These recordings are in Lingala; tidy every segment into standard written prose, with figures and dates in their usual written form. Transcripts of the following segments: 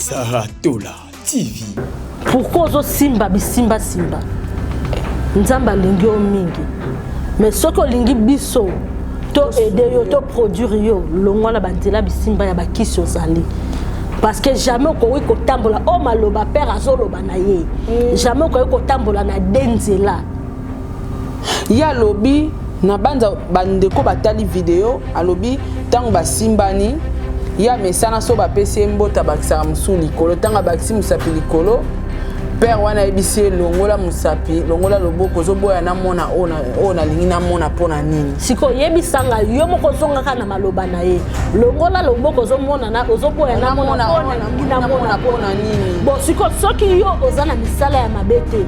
Sarah Tola TV. Pourquoi ozo simba bisimba simba? Nzambe alingi yo mingi. Mais soki olingi biso to aider yo to produire yo longwa na banzela bisimba ya bakisi ozali parce que jamais okoki kotambola oyo maloba père azoloba na ye jamais okoki kotambola na de nzela. Ye alobi na banza bandeko batali video alobi ntango basimbani ye amesana so bapesi ye mbote abakisaka mosusu likolo ntango abakisi mosapi likolo père wana ayebisi ye longola mosapi longola loboko ozoboya namona oyo nalingi namona mpo na nini. Sikoyo yebisanga yo moko ozongaka na maloba na ye longola loboko ozomona ozoboya namona oyo nalingi namona mpo na nini. Bon sikoyo soki yo oza na misala ya mabe te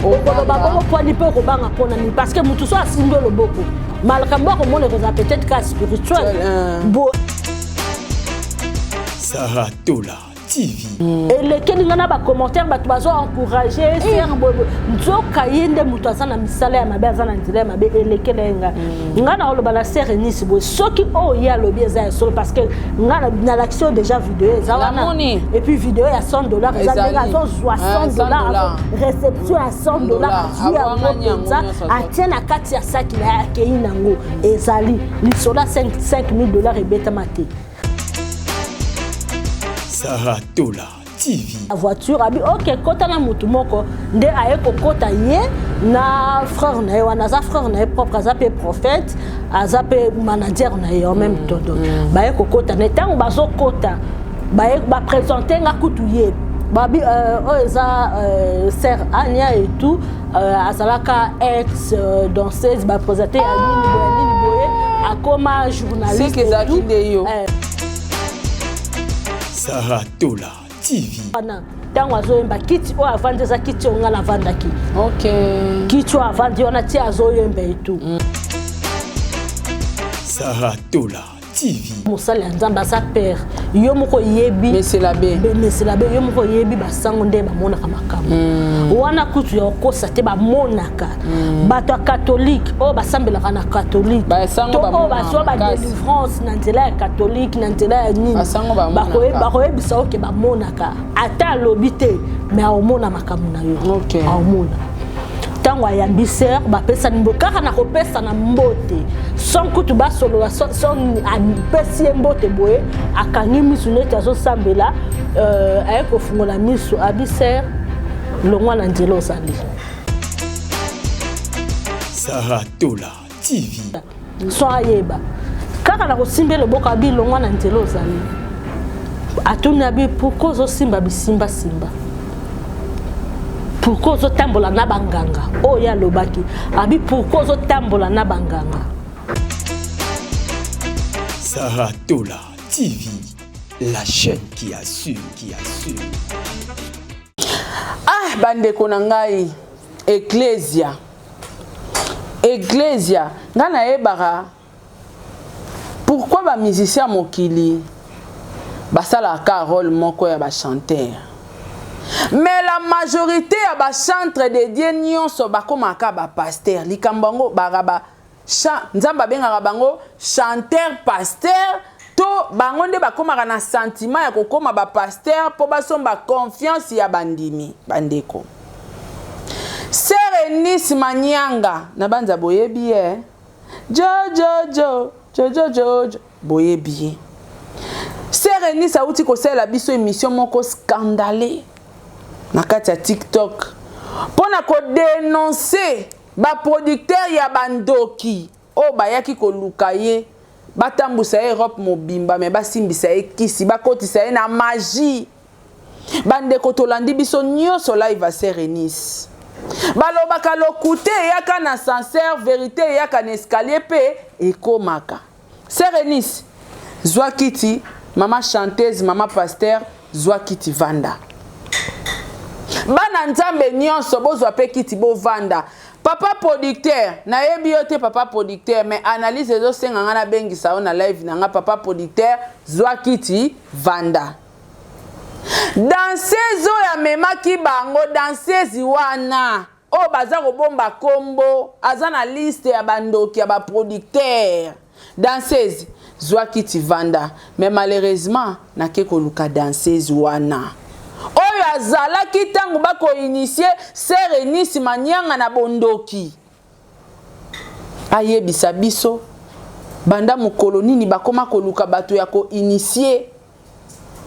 okoloba bongo pwani mpe okobanga mpona nini parce que motu so asimbi yo loboko makambo akomona ekozala peut-être ka spirituel bo. Sarah Tola TV. Elekeli nga na bacommentaire bato bazo encourage ser boye nzoka ye nde moto aza na misala ya mabe aza na nzela ya mabe elekela ye nga nga na koloba na ser Eunice boye soki oyo ye alobi eza ya solo parce que nga nalakisi oyo déjà video eza wana et puis video ya 100 $ eza ndenge azozwa 100 $ réception ya 100 $ azwi yango mpenza atie na kati ya saki na ye akei nango ezali lisolo ya 5000 $ ebetama te. Sarah Tola TV. La voiture abi ok kota na mutu moko nde aye kokota ye na frère na ye wana aza frère na ye propre aza pe prophète aza pe manager na ye en même temps donc baye kokota na ntango bazokota baye baprésente nga kutu ye babi oyo eza sœur Ania et tout azalaka ex danseuse baprésente ya nini boye nini boye akoma journaliste et tout. Sarah Tola TV. Wana ntango azoyemba kiti oyo avandi eza kiti oyo ngai navandaki kiti oyo avandi wana ti azoyemba etu. Sarah Tola TV. Mosali ya Nzambe aza père yo moko oyebi meselabe yo moko oyebi basango nde bamonaka makambo wana kutu ya kokosa te bamonaka bato ya katholike oyo basambelaka na katholike to oyo bazwa badelivrance na nzela ya katholike na nzela ya nini bakoyebisa oke bamonaka ata alobi te mais aomona makambo na yo aomona ntango ayambi ser bapesani mbote kaka na kopesana mbote sans kutu basolola son apesi ye mbote boye akangi misu neti azosambela aye kofungola misu abi ser longwa na nzela ozali. Sarah Tola TV. So ayeba kaka na kosimba loboko abi longwa na nzela ozali atuni abi pourquoi ozosimba bisimbasimba pourquoi ozotambola na banganga oyo ye alobaki abi pourquoi ozotambola na banganga. Sarah Tola TV, la chaîne qui assure, qui assure. Ah bandeko na ngai ecclesia ecclesia ngai nayebaka pourquoi ba musicien mokili basalaka rôle moko ya ba chanteur mais la majorité ya ba chantre de Dieu nyonso bakomaka ba pasteur likambo yango baka ba Nzambe abengaka bango chanteur pasteur to bango nde bakomaka na sentiment ya kokoma ba pasteur po basomba confiance ya bandimi bandeko. Sœur Eunice Manyanga na banza boyebi ye jo jo jo jo jo jo boyebi ye. Sœur Eunice auti kosalela biso émission moko scandale na kati ya TikTok pona ko dénoncer ba producteur ya bandoki oyo bayaki koluka ye batambusa ye Europe mobimba mais basimbisa ye kisi bakotisa ye na magie. Bandeko tolandi biso nyonso live ya Sœur Eunice. Balobaka lokute eyaka na ascenseur, verite eyaka na escalier pe ekomaka. Sœur Eunice, zwa kiti, mama chanteuse, mama pasteur, zwa kiti vanda. Bana Nzambe nyonso bozwa pe kiti bovanda. Papa producteur, nayebi yo te papa producteur, mais analyse ezosenga nga nabengisa yo na live na nga papa producteur, zwa kiti vanda. Danseuse oyo amemaki bango, danseuse wana oyo baza kobomba kombo, aza na liste ya bandoki ya ba producteur. Danseuse, Zwa kiti vanda. Mais malheureusement nake koluka danseuse wana oyo azalaki ntango bakoinitie sœur Eunice Manyanga na bondoki. Ayebisa biso banda mokolo nini bakoma koluka bato ya koinitie,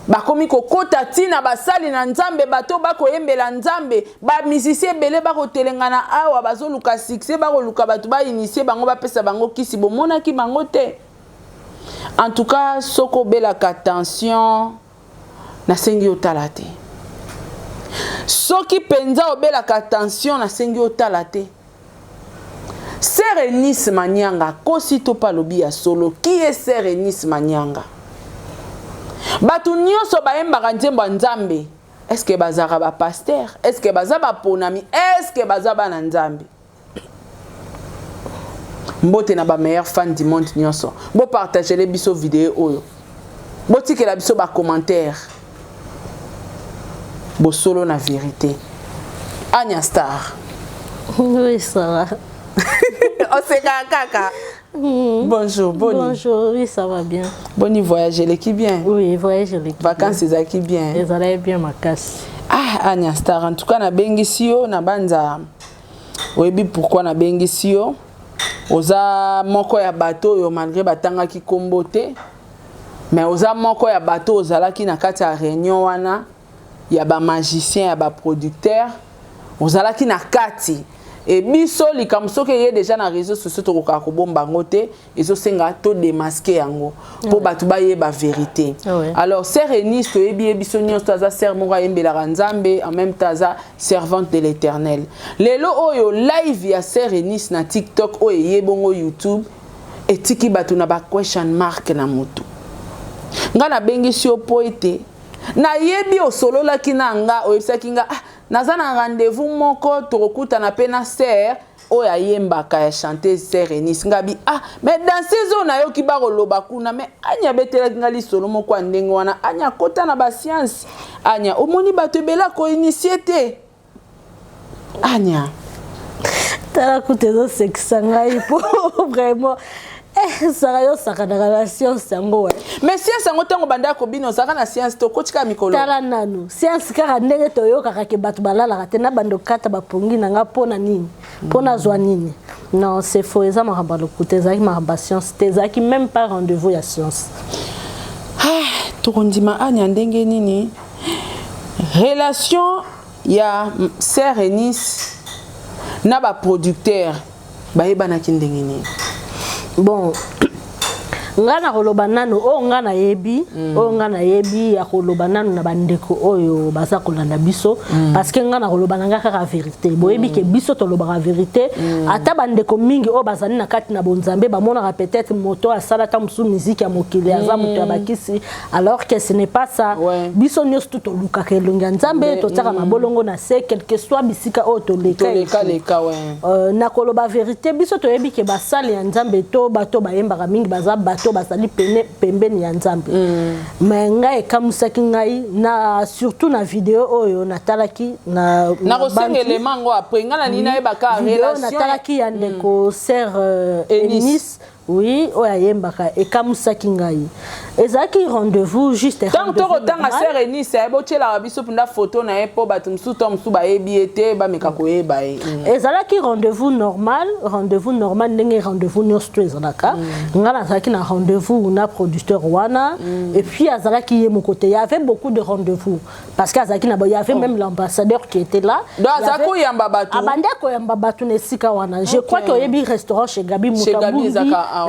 bakomi kokota ntina basali na Nzambe, bato bakoyembela Nzambe, bamusicien ebele bakotelengana awa, bazoluka succès, bakoluka bato bainitie bango, bapesa bango kisi. Bomonaki bango te. En tout cas, soki obelaka tension, nasengi otala te. Soki mpenza obelaka tension, nasengi otala te. Sœur Eunice Manyanga akosi to mpe alobi ya solo? Qui est sœur Eunice Manyanga? Bato nyonso bayembaka nzembo ya Nzambe, est-ce bazalaka bapasteur? Est-ce baza baponami? Est-ce baza bana Nzambe? Mbote na bameilleur fan du monde nyonso. Bopartagele biso video oyo, botikela biso bacommentaire, bosolo na vérité. Anya Star. Oui, ça va. Oseka kaka. Bonjour, boni? Bonjour, oui, ça va bien. Boni voyage, eleki bien? Oui, voyage eleki. Vacances ezalaki bien? Ezalaki bien makasi. Ah, Anya Star, en tout cas nabengisi yo na banza, oyebi pourquoi nabengisi yo. Oza moko ya bato oyo, malgré batangaki nkombo te, mais oza moko ya bato ozalaki na kati ya réunion wana ya bamagicien, ya baproducteur. Ozalaki na kati. E biso likambo soki eye déjà na réseau sociaux, tokokaka kobomba yango te, ezosenga todémasquer yango mpo bato bayeba vérité. Alors, sœur Eunice, toyebi ye biso nyonso, aza sœur moko ayembelaka Nzambe, en même temps aza servante de l'Éternel. Lelo oyo live ya sœur Eunice na TikTok oyo eye bongo YouTube, etiki bato na baquestion mark na motu. Nga nabengisi yo mpo ete nayebi osololaki na nga, oyebisaki nga: "Ah, naza na rendez-vous moko, tokokutana mpe na sœur oyo ayembaka ya chanteuse sœur Eunice." Ngabi: "Ah, mais danseuse oyo nayoki bakoloba kuna." Mais Anya abetelaki nga lisolo moko ya ndenge wana. Anya akota na bascience. Anya, omoni bato ebele akoinitie te, Anya. Tala kuta, ezosekisa ngai mpo vraiment, Sara, yo osakanaka na science yango we. Mais science yango, ntango banda kobina, ozalaka na science te, okotika mikolo. Tala nanu, science kaka ndenge toyokaka ke bato balalaka te, na bando kata bapongi na nga mpo na nini, mpo nazwa nini? Non, c'est faux, eza makambo ya lokuta. Ezalaki makambo ya science te, ezalaki même pas rendez-vous ya science. Ah, tokondima Anya ndenge nini? Relation ya sœur Eunice na baproducteur, bayebanaki ndenge nini? Bon, nga na koloba nanu oyo nga nayebi, oyo nga nayebi ya koloba nanu na bandeko oyo baza kolanda biso, parce que nga na koloba na nga kaka vérité. Boyebi ke biso tolobaka vérité. Ata bandeko mingi oyo bazali na kati na bonzambe bamonaka peut-être moto asala ata mosusu musique ya mokili aza moto ya bakisi, alors que ce n'est pas ça. Biso nyonso tu tolukaka elongi ya Nzambe, totiaka mabolongo na se, quelque soit bisika oyo toleka. Toleka, ouais. Na koloba vérité, biso toyebi ke basali ya Nzambe to bato bayembaka mingi baza bato bazali pene pembeni ya Nzambe. Mais ngai ekamusaki ngai na surtout na video oyo natalaki na Nakosenga elema yango après. Ngai nalingi nayebaka video relation natalaki ya ndeko sœur Eunice. Eunice, oui, oyo ayembaka, ekamusaki ngai. Ezalaki rendez-vous juste Ntango tokotanga sœur Eunice, aye botielaka biso mpenza foto na ye mpo bato mosusu to mosusu bayebi ye te, bameka koyeba ye. Ezalaki rendez-vous normal, rendez-vous normal ndenge rendez-vous nyonso to ezalaka. Ngai nazalaki na rendez-vous na producteur wana, et puis azalaki ye moko te, il y avait beaucoup de rendez-vous parce que azalaki na, il y avait même l'ambassadeur qui était là. Donc azalaki koyamba bato? Abandi koyamba bato na esika wana. Je crois que oyebi restaurant Chez Gabi, moto abungi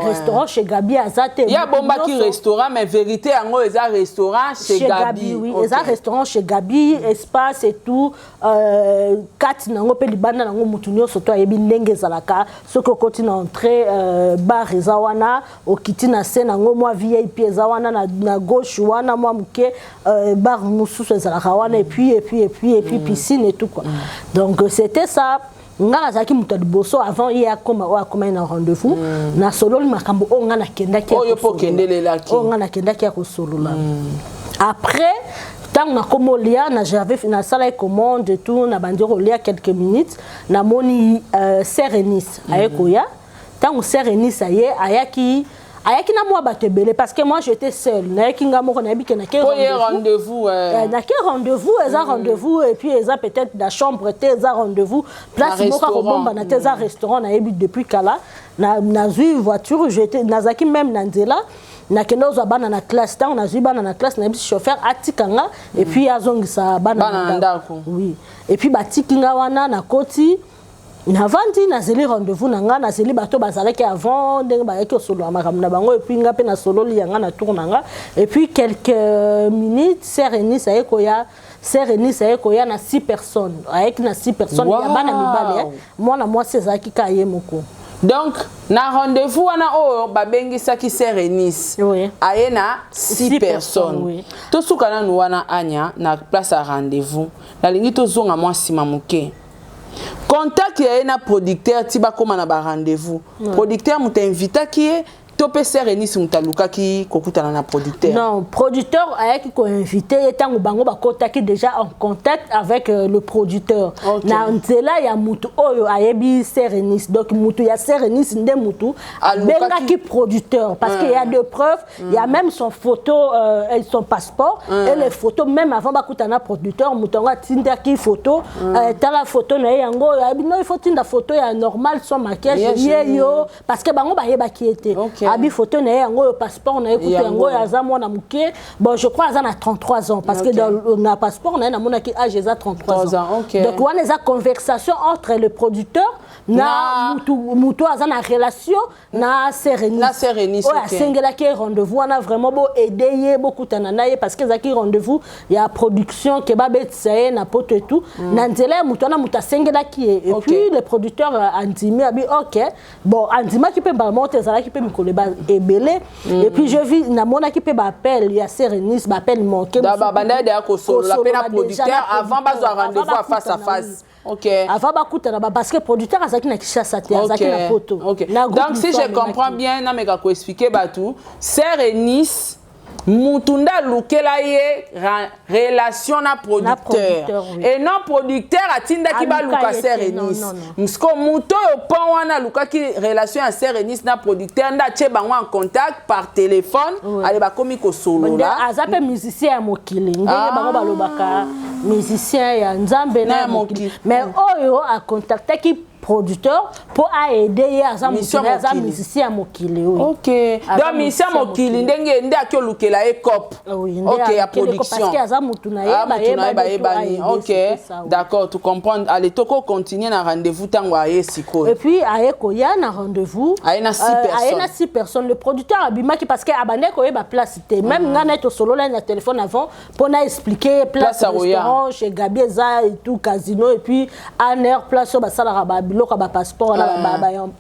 restaurant Chez Gabi aza te. Ye abombaki restaurant, mais vérité yango eza restaurant Chez Gabi. Oui, eza restaurant Chez Gabi, espace et tout, kati nango mpe libanda nango, motu nyonso to ayebi ndenge ezalaka. Soki okoti na entrée, bar eza wana, okiti na se nango, mwa VIP eza wana na gauche wana, mwa moke, bar mosusu ezalaka wana, et puis piscine et tout quoi. Donc c'était ça. Nga nazalaki moto ya liboso avant ye akoma. Oyo akomai na rendez-vous, nasololi makambo oyo nga nakendaki, oyo mpo okendelelaki. Oyo nga nakendaki ya kosolola. Après, ntango nakoma olia, nasalaki commande et tout, nabandi kolia, quelques minutes namoni sœur Eunice aye koya. Ntango sœur Eunice aye, ayaki Ayaki na mwa bato ebele, parce que moi, j'étais seule. Nayaki nga moko, nayebi ke nake rendez-vous. Nake rendez-vous, eza rendez-vous, et puis eza peut-être na chambre te, eza rendez-vous place moko akobombana te, eza restaurant nayebi depuis kala. Nazwi voiture, nazalaki même na nzela, nakende ozwa bana na classe. Ntango nazwi bana na classe, nayebisi chauffeur atika nga et puis azongisa bana na ndako. Oui, et puis batiki nga wana, nakoti, navandi, nazeli rendez-vous na nga, nazeli bato bazalaki avant, ndenge bayaki kosolola makambo na bango, et puis nga mpe nasololi ya nga na tour na nga. Et puis quelques minutes, sœur Enis aye koya. Sœur Enis aye koya na six personnes, ayaki na six personnes ya bana mibale, mwana mwasi ezalaki ka ye moko. Donc na rendez-vous wana oyo babengisaki sœur Enis, aye na six personnes. Tosuka nanu wana, Anya, na place ya rendez-vous. Nalingi tozonga mwa nsima moke. Contact ya ye na producteur ti bakóma na barendez-vous, producteur moto ainvitaki ye to mpe sœur Enis moto alukaki kokutana na producteur? Non, producteur ayaki koinvite ye ntango bango bakotaki déjà en contact avec le producteur na nzela ya mutu oyo ayebi sœur Enis. Donc mutu ya sœur Enis nde mutu abengaki producteur, parce qu'il y a deux preuves, il y a même son photo et son passeport et les photos. Même avant bakutana producteur, mutu yango atindaki photo, tala photo na ye yango. Ayebi non, il faut tinda photo ya normal, sans maquillage, ye yo, parce que bango bayebaki ye te. Abi photo na ye yango oyo, passeport na ye kutu yango oyo. Aza mwana moke, bon, je crois aza na 33 ans, parce que dans na passeport na ye namonaki âge eza 33 ans. Donc wana eza conversation entre le producteur na mutu, mutu aza na relation na sœur Enis oyo asengelaki ye rendez-vous wana. Vraiment boaide ye, bokutana na ye, parce que ezalaki rendez-vous ya production ke babetisa ye na poto et tout. Na nzela ya mutu wana, mutu asengelaki ye, et puis le producteur andimi, abi ok. Bon, andimaki mpe mbala moko te, ezalaki mpe mikolo ebele. Et puis je vis, namonaki mpe baappel ya sœur Enis, baappel manqué. Babanda deya kosolola mpe na producteur avant bazwa rendez-vous à face à face. Avant bakutana, parce que producteur azalaki na Kinshasa te, azalaki na poto. Donc si je comprends bien, nameka koexpliquer bato, sœur Enis mutu nde alukela ye relation na producteur, oui. Et non producteur atindaki baluka sœur Enis. Siko mutu oyo pon wana alukaki relation ya sœur Enis na producteur nde atie bango en contact par téléphone. Ale bakomi kosolola. Aza mpe musicien ya mokili, ndenge bango balobaka musicien ya Nzambe na ya mokili, mais oyo akontaktaki producteur mpo aide ye, aza aza musicien ya mokili oyo. Ok, donc musicien mokili ndenge nde aki olukela ye cop. Ok, ya production. Parce que aza mutu na ye. Bayebani. Ok, d'accord, tu comprends. Allez, toko continuer na rendez-vous ntango aye sikoyo. Et puis aye koya na rendez-vous. Aye na six personnes. Aye na six personnes. Le producteur abimaki parce que abandaki koyeba place te. Même nga na ye tosolola na téléphone avant mpona expliquer place, restaurant chez Gabi eza et tout, casino, et puis aner place oyo basalaka babiloko ya bapasseport wana,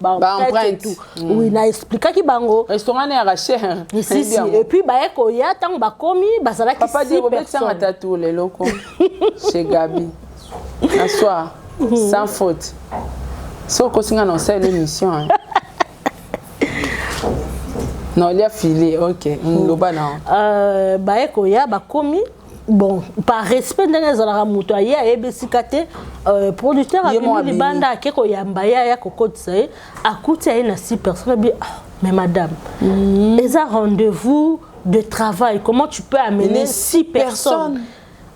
baempreinte et tout. Oui, na expliquaki bango. Restaurant ne yaka cher. Si si. Et puis baye koya, ntango bakomi, bazalaki Papa di obekisanga tatu lelo ko chez Gabi na soir, sans faute. So okosinga na osala émission, hein. Na olia filet. Ok, loba na. Baye koya, bakomi. Bon, par respect, ndenge ezalaka, moto aye ayebi esika te, producteur abimi libanda, ake koyamba ye, aya kokotisa ye, akuti aye na six personnes. Abi oh, mais madame, eza rendez-vous de travail, comment tu peux amener six personnes?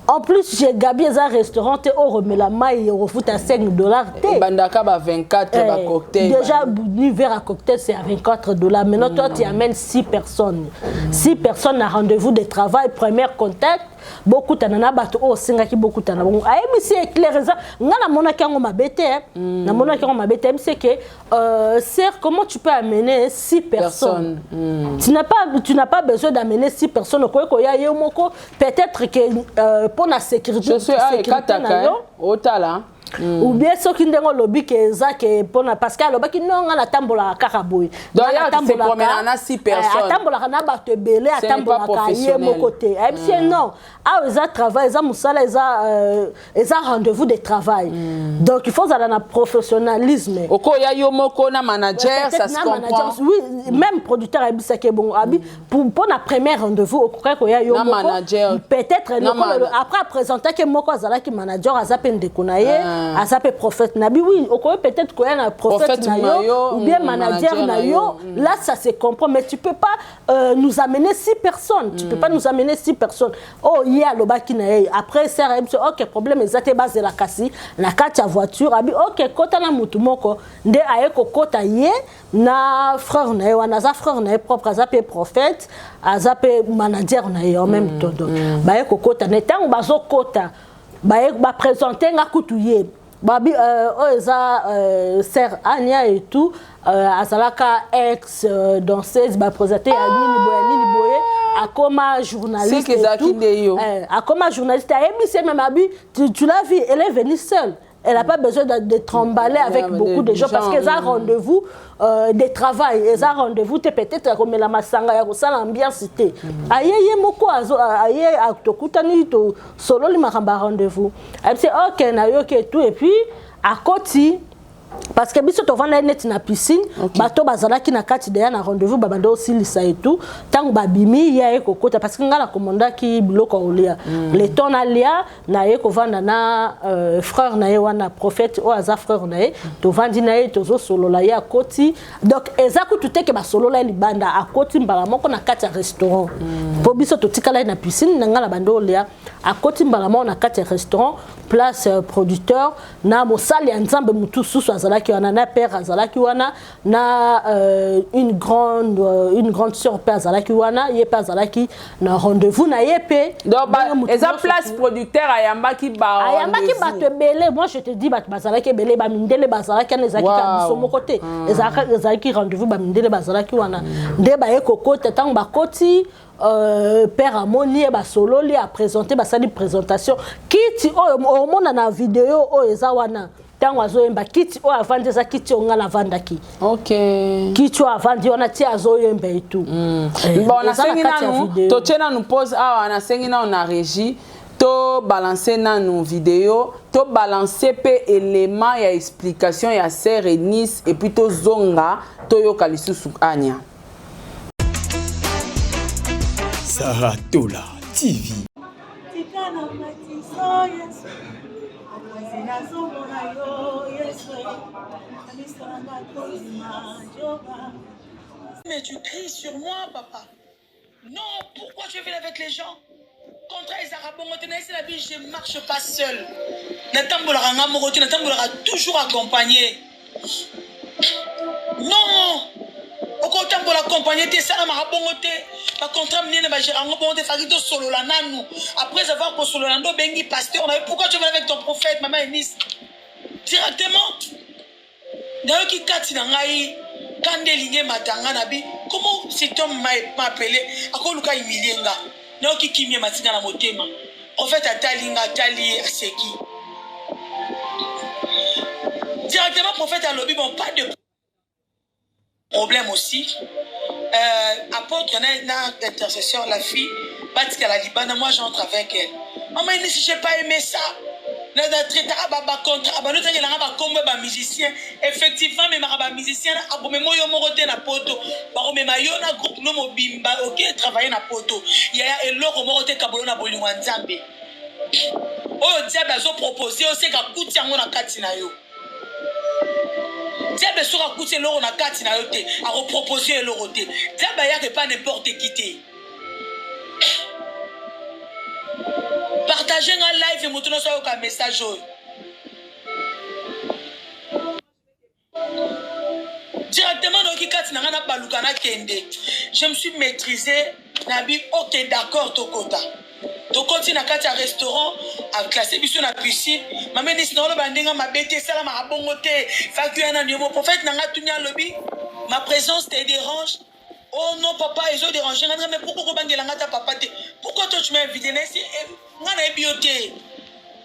En plus, chez Gabi eza restaurant te oyo romela mai okofuta 5 $ te. Ebandaka ba 24, ba cocktail. Déjà ni verre à cocktail, c'est à 24 $. Maintenant, toi, tu amènes 6 personnes, 6 personnes à rendez-vous de travail, premier contact, bokutana na bato oyo osengaki bokutana bongo. Ayebisi éclair, eza nga namonaki yango mabe te, namonaki yango mabe te. Ayebisi ke sœur, comment tu peux amener six personnes? Tu n'as pas besoin d'amener six personnes, okoki koya ye moko, peut-être que mpo na sécurité na yo. Otala. Ou bien soki ndenge olobi ke eza ke mpona, parce que alobaki no, nga natambolaka kaka boye, atambolaka na bato ebele, atambolaka ye moko te. Ayebisi ye non, awa eza travail, eza mosala, eza rendez-vous de travail, donc il faut ozala na professionnalisme. Okoya yo moko na manager, ça se comprend. Oui, même producteur ayebisaki bongo, abi mpona premier rendez-vous okokaki koya yo moko, peut-être après apresentaki moko azalaki manager, aza mpe ndeko na ye. Aza mpe prophète na bi. Oui, okoki peut-être koya na prophète na yo ou bien manager na yo, là ça se comprend, mais tu peux pas nous amener six personnes, tu peux pas nous amener six personnes. Oh, ye alobaki na ye. Après, sœur ayebi so, ok, problème eza te, bazela kasi na kati ya voiture. Abi ok, kota na mutu moko nde aye kokota, ye na frère na ye wana. Aza frère na ye propre, aza mpe prophète, aza mpe manager na ye en même temps. Donc baye kokota na ntango bazokota, baye baprésente nga kutu ye, babi oyo eza sœur Ania et tout, azalaka ex danseuse, baprésente ya nini boye, ya nini boye, akoma journaliste et tout. Akoma journaliste, ayebisi ye même, abi tu l'as vu, elle est venue seule, elle n'a pas besoin de tremballer avec beaucoup de gens, parce qu'elles ont rendez-vous de travail, elles ont rendez-vous te peut-être komela masanga ya kosala ambiance te. Aye ye moko, aye tokutani, tosololi makambo ya rendez-vous. Ayebisi ok, nayoki et tout. Et puis akoti, parce que biso tovanda neti na piscine. Bato bazalaki na kati deya na rendez-vous, babanda osilisa et tout. Ntango babimi, ye aye kokota, parce que ngai nakomandaki biloko ya kolia. Le temps nalia, naye kovanda na frère na ye wana, prophète oyo aza frère na ye. Tovandi na ye, tozosolola, ye akoti. Donc eza kutu te ke basolola ye libanda, akoti mbala moko na kati ya restaurant, mpo biso totikala ye na piscine na ngai na banda olia. Akoti mbala moko na kati ya restaurant, place producteur na mosali ya Nzambe motu susu azalaki wana, na père azalaki wana, na une grande sœur mpe azalaki wana. Ye mpe azalaki na rendez-vous na ye mpe. Eza place producteur ayambaki. Ayambaki bato ebele. Moi je te dis, bato bazalaki ebele, bamindele bazalaki wana, ezalaki kaka biso moko te. Ezalaki rendez-vous, bamindele bazalaki wana. Nde baye kokota, ntango bakoti, père amoni ye, basololi, aprésente, basali présentation. Kiti oyo omona na video oyo eza wana, ntango azoyemba, kiti oyo avandi eza kiti oyo ngai navandaki. Kiti oyo avandi wana ti azoyemba etu. Bon, nasengi nanu totie nanu pause awa. Nasengi nanu na régie tobalance nanu video, tobalance mpe élément ya explication ya sœur Eunice, et puis tozonga toyoka lisusu Ania. Saratola TV. Tika na matiso Yesu, mokonzi, nazomona yo Yesu, miso na nga tondima Jova. Mais tu cries sur moi, papa. Non, pourquoi tu es venu avec les gens? Contrat ezalaka bongo te. Nayesi na bi, je marche pas seul. Natambolaka nga moko te, natambolaka toujours accompagné. Non, okotambola accompagné te, esalamaka bongo te. Bacontrat minene bagérer yango bongo te. Faki tosolola nanu. Après avoir kosolola, nde obengi pasteur na ye. Pourquoi tu es venu avec ton prophète, mama Eunice? Directement nayoki kati na ngai kanda elingi emata nga na bi, comment cet homme m'a appelé, akoluka humilie nga? Nayoki kimia ematinga na motema. Prophète atali nga, atali ye, aseki directement. Prophète alobi bon, pas de problème aussi, apôtre na intercesseur, la fille batikala libanda, moi j'entre avec elle. Mama Eunice, j'ai pas aimé ça. Traitaka bacontrat, banotangelanga bakombo ya bamusicien. Effectivement, memaka bamusicien, akomema yo moko te na poto, bakomema yo na groupe no mobimba. Oke travaille na poto, yaya, eloko moko te kabolo na bolingo ya Nzambe. Oyo diable azopropose, oseka kuti yango na kati na yo. Diable soki akuti eloko na kati na yo te, akopropose eloko te. Diable ayaka epa n'importe qui te. Partage nga live, moto nyonso ayoka message oyo. Directement nayoki kati na ngai nabaluka, nakende. Je me suis maîtrisé, nabi ok, d'accord, tokota. Tokoti na kati ya restaurant, aclasse biso na piscine. Mama Eunice, naoloba ndenge mabe te, esalamaka bongo te. Faki wana niomo prophète na ngai tuni, alobi ma présence te dérange? Oh non papa, ezodérange nga. Mais pourquoi kobangela nga ta papa te? Pourquoi toi tu m'as invité? Nasi nga nayebi yo te.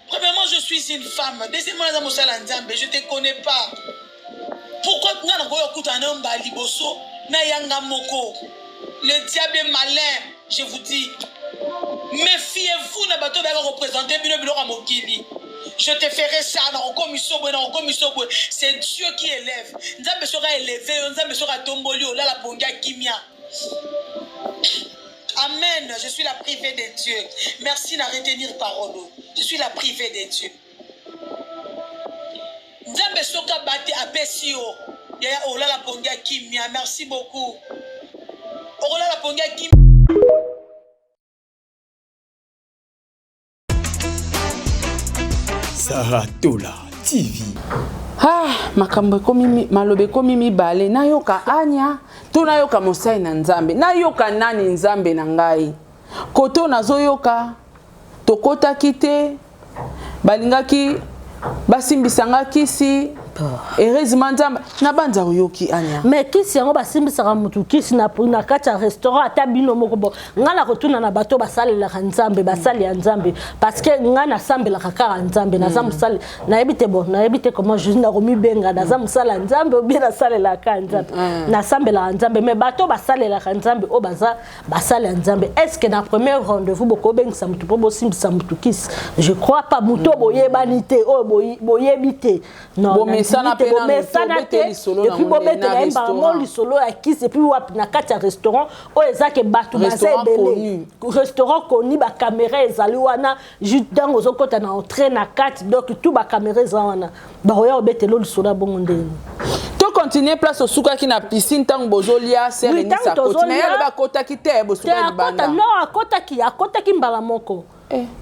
Premièrement, je suis une femme. Deuxièmement, naza mosala Nzambe, je te connais pas. Pourquoi nga nakoki kokutana na yo mbala liboso nayanga moko? Le diable est malin, je vous dis. Méfiez-vous na bato bayaka koprésente bino biloko ya mokili. Je te ferai ça, nakokomisa boye, nakokomisa boye. C'est Dieu qui élève. Nzambe soki aélève yo, Nzambe soki atomboli yo, olala pongi ya kimia. Amen. Je suis la privée de Dieu. Merci na retenir parole. Je suis la privée de Dieu. Nzambe soki abate apesi yo yaya, olala pongi ya kimia. Merci beaucoup. Okolala pongi ya kimia. Saratola TV. Ah, makambo ekomi, maloba ekomi mibale. Nayoka Anya to nayoka mosali na Nzambe? Nayoka nani? Nzambe na ngai, koto nazoyoka tokotaki te, balingaki basimbisanga kisi. Heureusement Nzambe na banza oyoki Anya. Mais kisi yango, basimbisaka motu kisi na kati ya restaurant? Ata bino moko bo, ngai na kotuna na bato basalelaka Nzambe, basali ya Nzambe, parce que ngai nasambelaka kaka Nzambe, naza mosali, nayebi te, bon, nayebi te comment je nakomibenga, naza mosali ya Nzambe obie nasalelaka Nzambe, nasambelaka Nzambe. Mais bato basalelaka Nzambe, oyo baza basali ya Nzambe, est ce que na premier rendez-vous bokobengisa motu mpo bosimbisa motu kisi? Je crois pas. Motu oyo boyebani te, oyo boyebi te. Bomesana te, bomesana te, et puis bobetela ye mbala lisolo ya kisi, et puis wapi? Na kati ya restaurant oyo eza ke bato baza ebele, restaurant connu, bacaméra ezali wana. Juste ntango ozokɔta na entrée na kati, donc tout bacaméra eza wana, bakoya kobetela lisolo ya bongo ndenge? Tocontinue place osukaki na piscine, ntango bozolia. Sœur akoti, mais alobi akotaki te, bosuka libanda. Non, akotaki, akotaki mbala moko.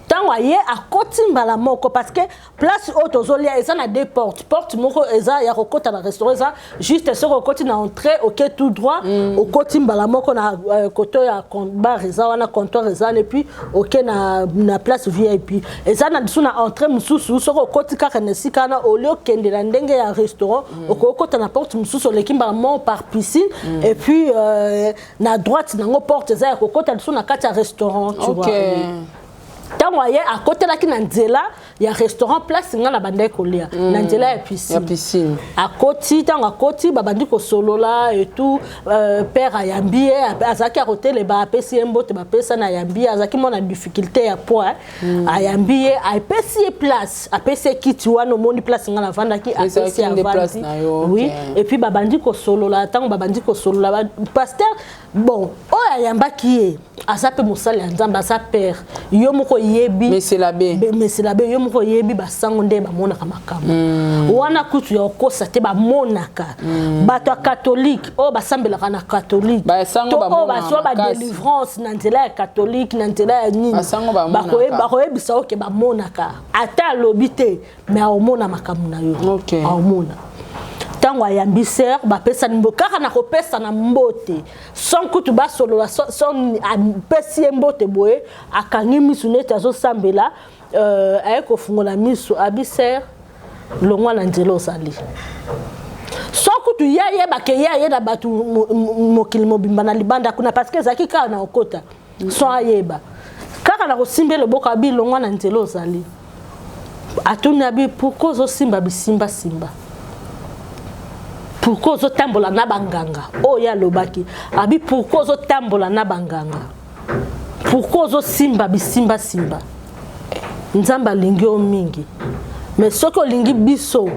Ntango aye, akoti mbala moko, parce que place oyo tozolia eza na deux portes. Porte moko eza ya kokota na restaurant, eza juste soki okoti na entrée, oke tout droit, okoti mbala moko na koto ya bar eza wana, comptoir eza wana, et puis oke na place VIP. Eza na biso na entrée mosusu, soki okoti kaka na esika wana, olie okende na ndenge ya restaurant, okokota na porte mosusu, oleki mbala moko par piscine, et puis na droite nango porte eza ya kokota liso na kati ya restaurant, tu vois. Ntango aye, akotelaki na nzela ya restaurant, place nga na bandaki kolia, na nzela ya piscine. Ya piscine. Akoti, ntango akoti, babandi kosolola et tout. Père ayambi ye, azalaki akoteleba, apesi ye mbote, bapesani, ayambi ye. Azalaki mwana difficulté ya poids. Ayambi ye, apesi ye place, apesi ye kiti wana omoni place nga navandaki, apesi, avandi. Oui, et puis babandi kosolola. Ntango babandi kosolola, pasteur, bon, oyo ayambaki ye aza mpe mosali ya Nzambe, aza père. Yo moko oyebi. Monsieur l'abbé. Monsieur l'abbé, yo moko oyebi basango nde bamonaka makambo. Wana kutu ya kokosa te, bamonaka. Bato ya catholique oyo basambelaka na catholique to oyo bazwa badélivrance na nzela ya catholique, na nzela ya nini, bakoyebisa oke bamonaka. Ata alobi te, mais aomona makambo na yo, aomona. Ntango ayambi sœur, bapesani mbo kaka na kopesana mbote, sans kutu basolola, sans apesi ye mbote boye, akangi misu neti azosambela. Aye kofungola misu, abi: "Sœur, longwa na nzela ozali." So kutu ye ayebake, ye aye na bato mokili mobimba na libanda kuna, parce que ezalaki kaka na okota, so ayeba kaka na kosimba loboko, abi: "Longwa na nzela ozali." Atuni, abi: "Pourquoi ozosimba bisimbasimba? Pourquoi ozotambola na banganga?" Oyo ye alobaki, abi: "Pourquoi ozotambola na banganga? Pourquoi ozosimba bisimbasimba? Nzambe alingi yo mingi, mais soki olingi biso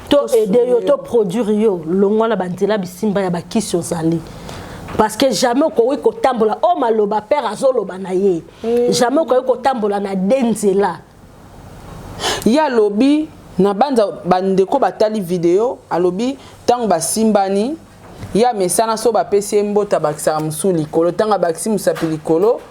to aider yo, to produire yo, longwa na banzela bisimba ya bakisi ozali, parce que jamais okoki kotambola." Oyo maloba père azoloba na ye, jamais okoki kotambola na de nzela. Ye alobi na banza bandeko batali video, alobi ntango basimbani, ye amesana so bapesi ye mbote, abakisaka mosusu likolo. Ntango abakisi mosapi likolo,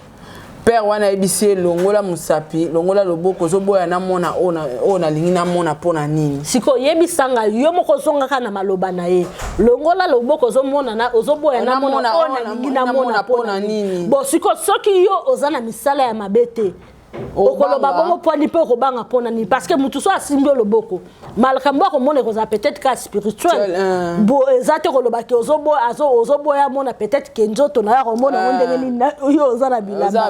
père wana ayebisi ye: "Longola mosapi, longola loboko, ozoboya namona oyo nalingi namona mpo na nini?" Sikoyo oyebisanga yo moko, ozongaka na maloba na ye: "Longola loboko, ozomona, ozoboya namona oyo nalingi namona mpo na nini?" Bon, sikoyo soki yo oza na misala ya mabe te, okoloba bongo mpwani mpe okobanga mpona nini? Parce que motu so asimbi yo loboko, makambo akomona ekozala peut-être ka spirituel. Bo eza te koloba ke ozoboya mona, peut-être ke nzoto na yo akomona yango ndenge nini, yo oza na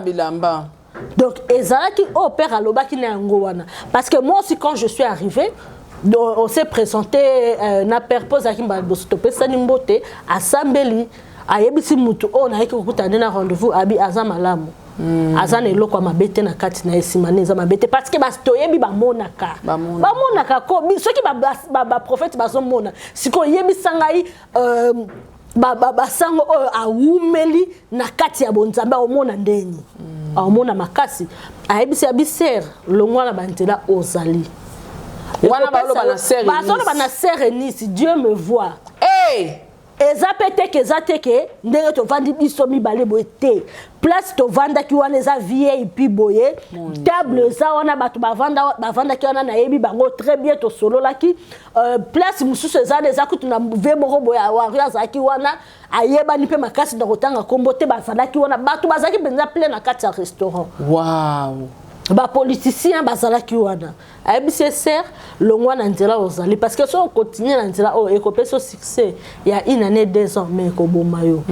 bilamba? Donc ezalaki oyo père alobaki na yango wana, parce que moi aussi, quand je suis arrivé, on s'est présenté na père mpo ozalaki mbala liboso, topesani mbote, asambeli, ayebisi mutu oyo nayeki kokutana nde na rendez-vous, abi aza malamu, aza na eloko ya mabe te na kati na ye, nsima ne eza mabe te, parce que toyebi bamonaka, bamonaka ko soki baprophète bazomona. Sikoyo oyebisa ngai, basango oyo awumeli na kati ya bonzambe aomona ndeni? Aomona makasi. Ayebisi, abi: "Sœur, longwa na banzela ozali." Wana baloba na sœur. Bazoloba na sœur Eunice, Dieu me voit. Hey! Eza mpe teke, eza teke ndenge tovandi biso mibale boye te. Place tovandaki wana eza VIP boye, table eza wana, bato bavandaki wana, nayebi bango très bien, tosololaki. Place mosusu eza wana, eza kutu na ve moko boye, Wario azalaki wana, ayebani mpe makasi na kotanga nkombo te. Bazalaki wana, bato bazalaki mpenza plein na kati ya restaurant. Bapoliticien bazalaki wana. Ayebisi ye: "Sœur, longwa na nzela ozali, parce que soki okontinue na nzela oyo, ekopesa yo succès ya une année, 2 ans, mais ekoboma yo."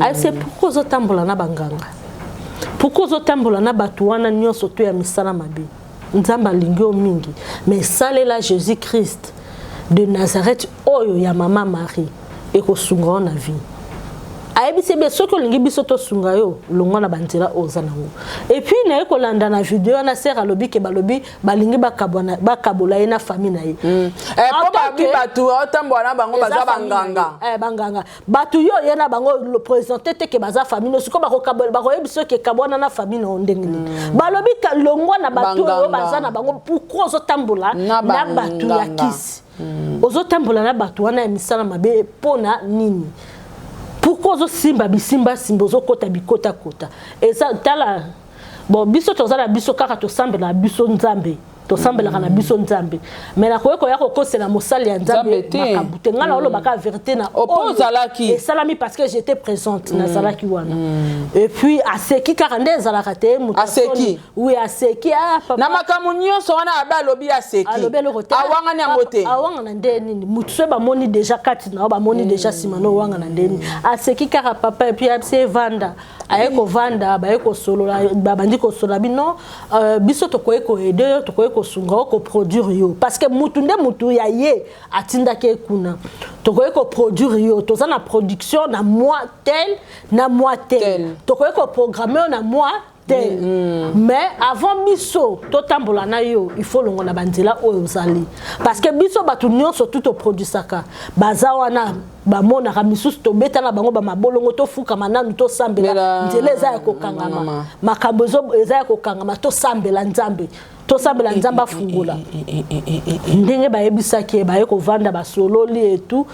Ayebisi ye: "Pourquoi ozotambola na banganga? Pourquoi ozotambola na bato wana nyonso to ya misala mabe? Nzambe alingi yo mingi, mais salela Jésus Christ de Nazareth oyo ya mama Marie, ekosunga yo na vie." Ayebisi ye: "Soki olingi biso tosunga yo, longwa na banzela oyo oza nango." Et puis naye kolanda na video wana, sœur alobi ke balobi balingi bakabola ye na famille na ye. Po babi bato otambola na bango baza banganga. Banganga, bato yo ye na bango, présente te ke baza famille no. Sikoyo bakoyebi soki ekabwana na famille na yo ndenge nini? Balobi longwa na bato oyo baza na bango. Pourquoi ozotambola na bato ya kisi? Ozotambola na bato wana ya misala mabe mpona nini? Pourquoi ozosimba bisimbasimba, ozokota bikotakota? Eza tala, bon, biso toza na biso kaka, tosambela na biso Nzambe, tosambelaka na biso Nzambe, mais nakoki koya kokosela mosali ya Nzambe makambo te. Ngai naolobaka vérité na oyo esalami, parce que j'étais présente, nazalaki wana. Et puis aseki kaka nde ezalaka te. Aseki? Oui, aseki. Na makambo nyonso wana abe alobi, aseki. Alobi eloko te. Awangani yango te. Awangana nde nini? Mutu so bamoni déjà kati na yo, bamoni déjà nsima na owangana nde nini? Aseki kaka papa. Et puis abisi evanda, aye kovanda, baye kosolola, babandi kosolola bino. Biso tokoki koaider yo, tokoki kosunga yo, koproduire yo, parce que mutu nde mutu ya ye atindaki ye kuna. Tokoki koproduire yo, toza na production na mois tel, na mois tel, tokoki koprogramme yo na mois tel. Mais avant biso totambola na yo, il faut longo na banzela oyo ozali, parce que biso bato nyonso tu toproduisaka baza wana, bamonaka misusu, tobeta na bango bamabolongo, tofukama nanu, tosambela, nzela eza ya kokangama, makambo eza ya kokangama, tosambela Nzambe, tosambela Nzambe afungola. Ndenge bayebisaki ye, baye kovanda, basololi etu.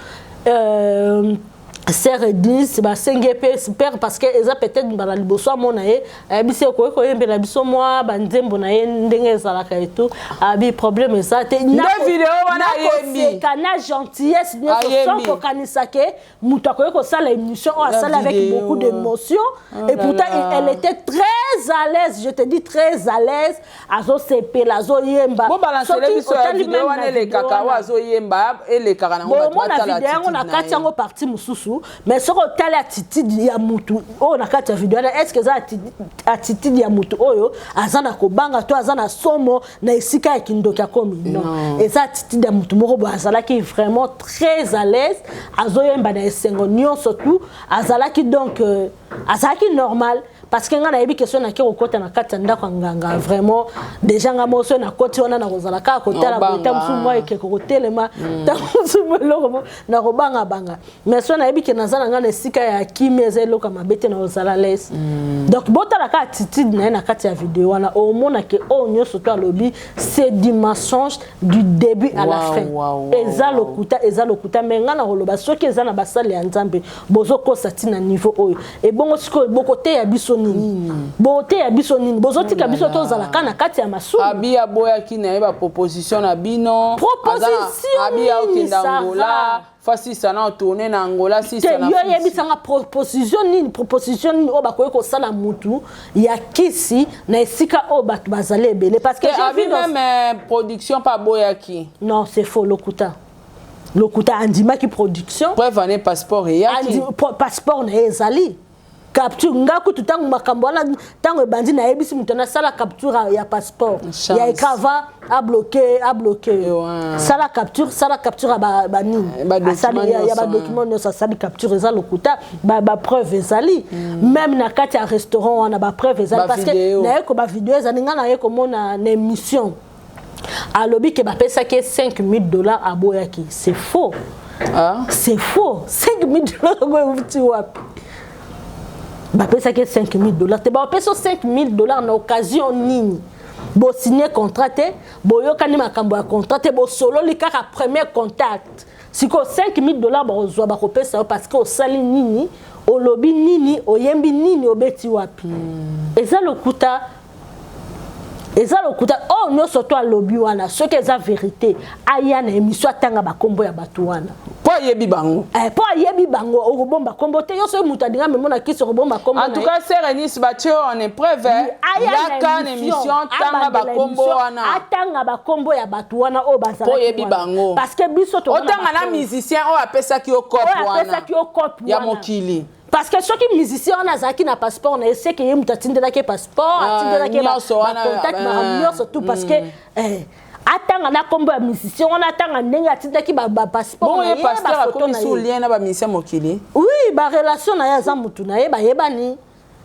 Sœur Edis basengi ye mpe père, parce que eza peut-être mbala liboso amona ye. Ayebisi ekoki koyembela biso mwa banzembo na ye ndenge ezalaka etu. Abi problème eza te. Nde video wana ayembi. Na gentillesse nyonso, sans kokanisa ke moto akoki kosala émission oyo asali avec beaucoup d'émotion. Et pourtant elle était très à l'aise, je te dis, très à l'aise, azosepela, azoyemba. Bobalancele biso ya video wana elekaka, oyo azoyemba elekaka nango. Bomona video yango na kati yango partie mosusu. Mais soki otali attitude ya mutu oyo na kati ya video wana, est ce que eza attitude ya mutu oyo aza na kobanga to aza na somo na esika ya kindoki akomi? Non, eza attitude ya mutu moko boye azalaki vraiment très à l'aise, azoyemba na esengo nyonso tu azalaki. Donc azalaki normal, parce que ngai nayebi question nake kokɔta na kati ya ndako ya nganga, vraiment déjà nga moko soki nakɔti wana, nakozala kaka kotala boye, ta mosusu mwa ekeko kotelema, ta mosusu mwa eloko nakobangabanga. Mais so nayebi ke naza na ngai na esika ya kimia, eza eloko ya mabe te, nakozala l'aise. Donc botala kaka attitude na ye na kati ya video wana, omona ke oyo nyonso to alobi, c'est du mensonge du début à la fin. Eza lokuta, eza lokuta. Mais ngai nakoloba, soki eza na basali ya Nzambe bozokosa ntina niveau oyo, ebongo sikoyo bokoteya biso nini? Boteya biso nini? Bozotika biso tozala ka na kati ya masumu. Abi aboyaki na ye baproposition na bino. Proposition? Abi aokende Angola, fa sisa na otourne na Angola sisa. Na yo yebisanga proposition nini? Proposition nini oyo bakoki kosala mutu ya kisi na esika oyo bato bazali ebele? Parce que abi même production mpe aboyaki. Non, c'est faux, lokuta, lokuta. Andimaki production. Preuve ane passeport eyaki. Passeport na ye ezali capture. Nga kutu, ntango makambo wana, ntango ebandi, nayebisi moto nasala capture ya passeport ya écran avant abloqué, abloqué. Sala capture, sala capture ya banini ya badocument nyonso. Asali capture, eza lokuta. Bapreuve ezali même na kati ya restaurant wana, bapreuve ezali, parce que naye ko bavideo ezali. Nga naye komona na émission, alobi ke bapesaki ye 5000 dollars, aboyaki. C'est faux. Ah? C'est faux. 5000 dollars yango euti wapi? Bapesaki 5000 dollars te. Bapesa 5000 dollars na occasion nini? Bosigné contrat te, boyokani makambo ya contrat te, bosololi kaka premier contact. Sikoyo 5000 $ bakozwa, bakopesa yo parce que osali nini, olobi nini, oyembi nini, obeti wapi? Eza lokuta, eza lokuta. Oyo nyonso to alobi wana, soki eza vérité, aya na émission, atanga bakombo ya bato wana. Mpo ayebi bango. Mpo ayebi bango. Okobomba kombo te. Yo soki moto alinga memo na kisi, okobomba kombo? En tout cas, sœur Eunice, batie oyo en épreuve. Yaka na émission, tanga bakombo wana. Atanga bakombo ya bato wana oyo bazalaki. Mpo oyebi bango. Parce que biso Otanga na musicien oyo apesaki yo cope wana. Apesaki yo cope. Ya mokili. Parce que soki musicien wana azalaki na passeport na ye, seke ye moto atindelaki passeport, atindelaki bacontact, makambo nyonso tout. Parce que atanga na nkombo ya musicien wana, atanga ndenge atindaki bapasseport. Na ye, bafoto na ye, lien na bamusicien mokili. Oui, barelation na ye, aza mutu na ye, bayebani.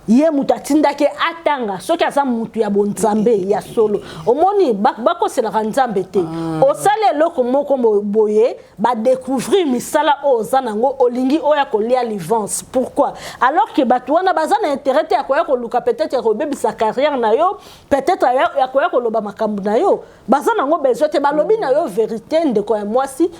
Ye moto atindaki, atanga. Soki aza mutu ya bonzambe ya solo, omoni, bakoselaka Nzambe te. Osali eloko moko boye, badécouvrir misala oyo oza nango, olingi oyo kolia livance. Pourquoi? Alors que bato wana baza na intérêt te ya koya koluka peut-être ya kobebisa carrière na yo, peut-être ya koya koloba makambo na yo. Baza nango besoin te. Balobi na yo vérité: ndeko ya mwasi,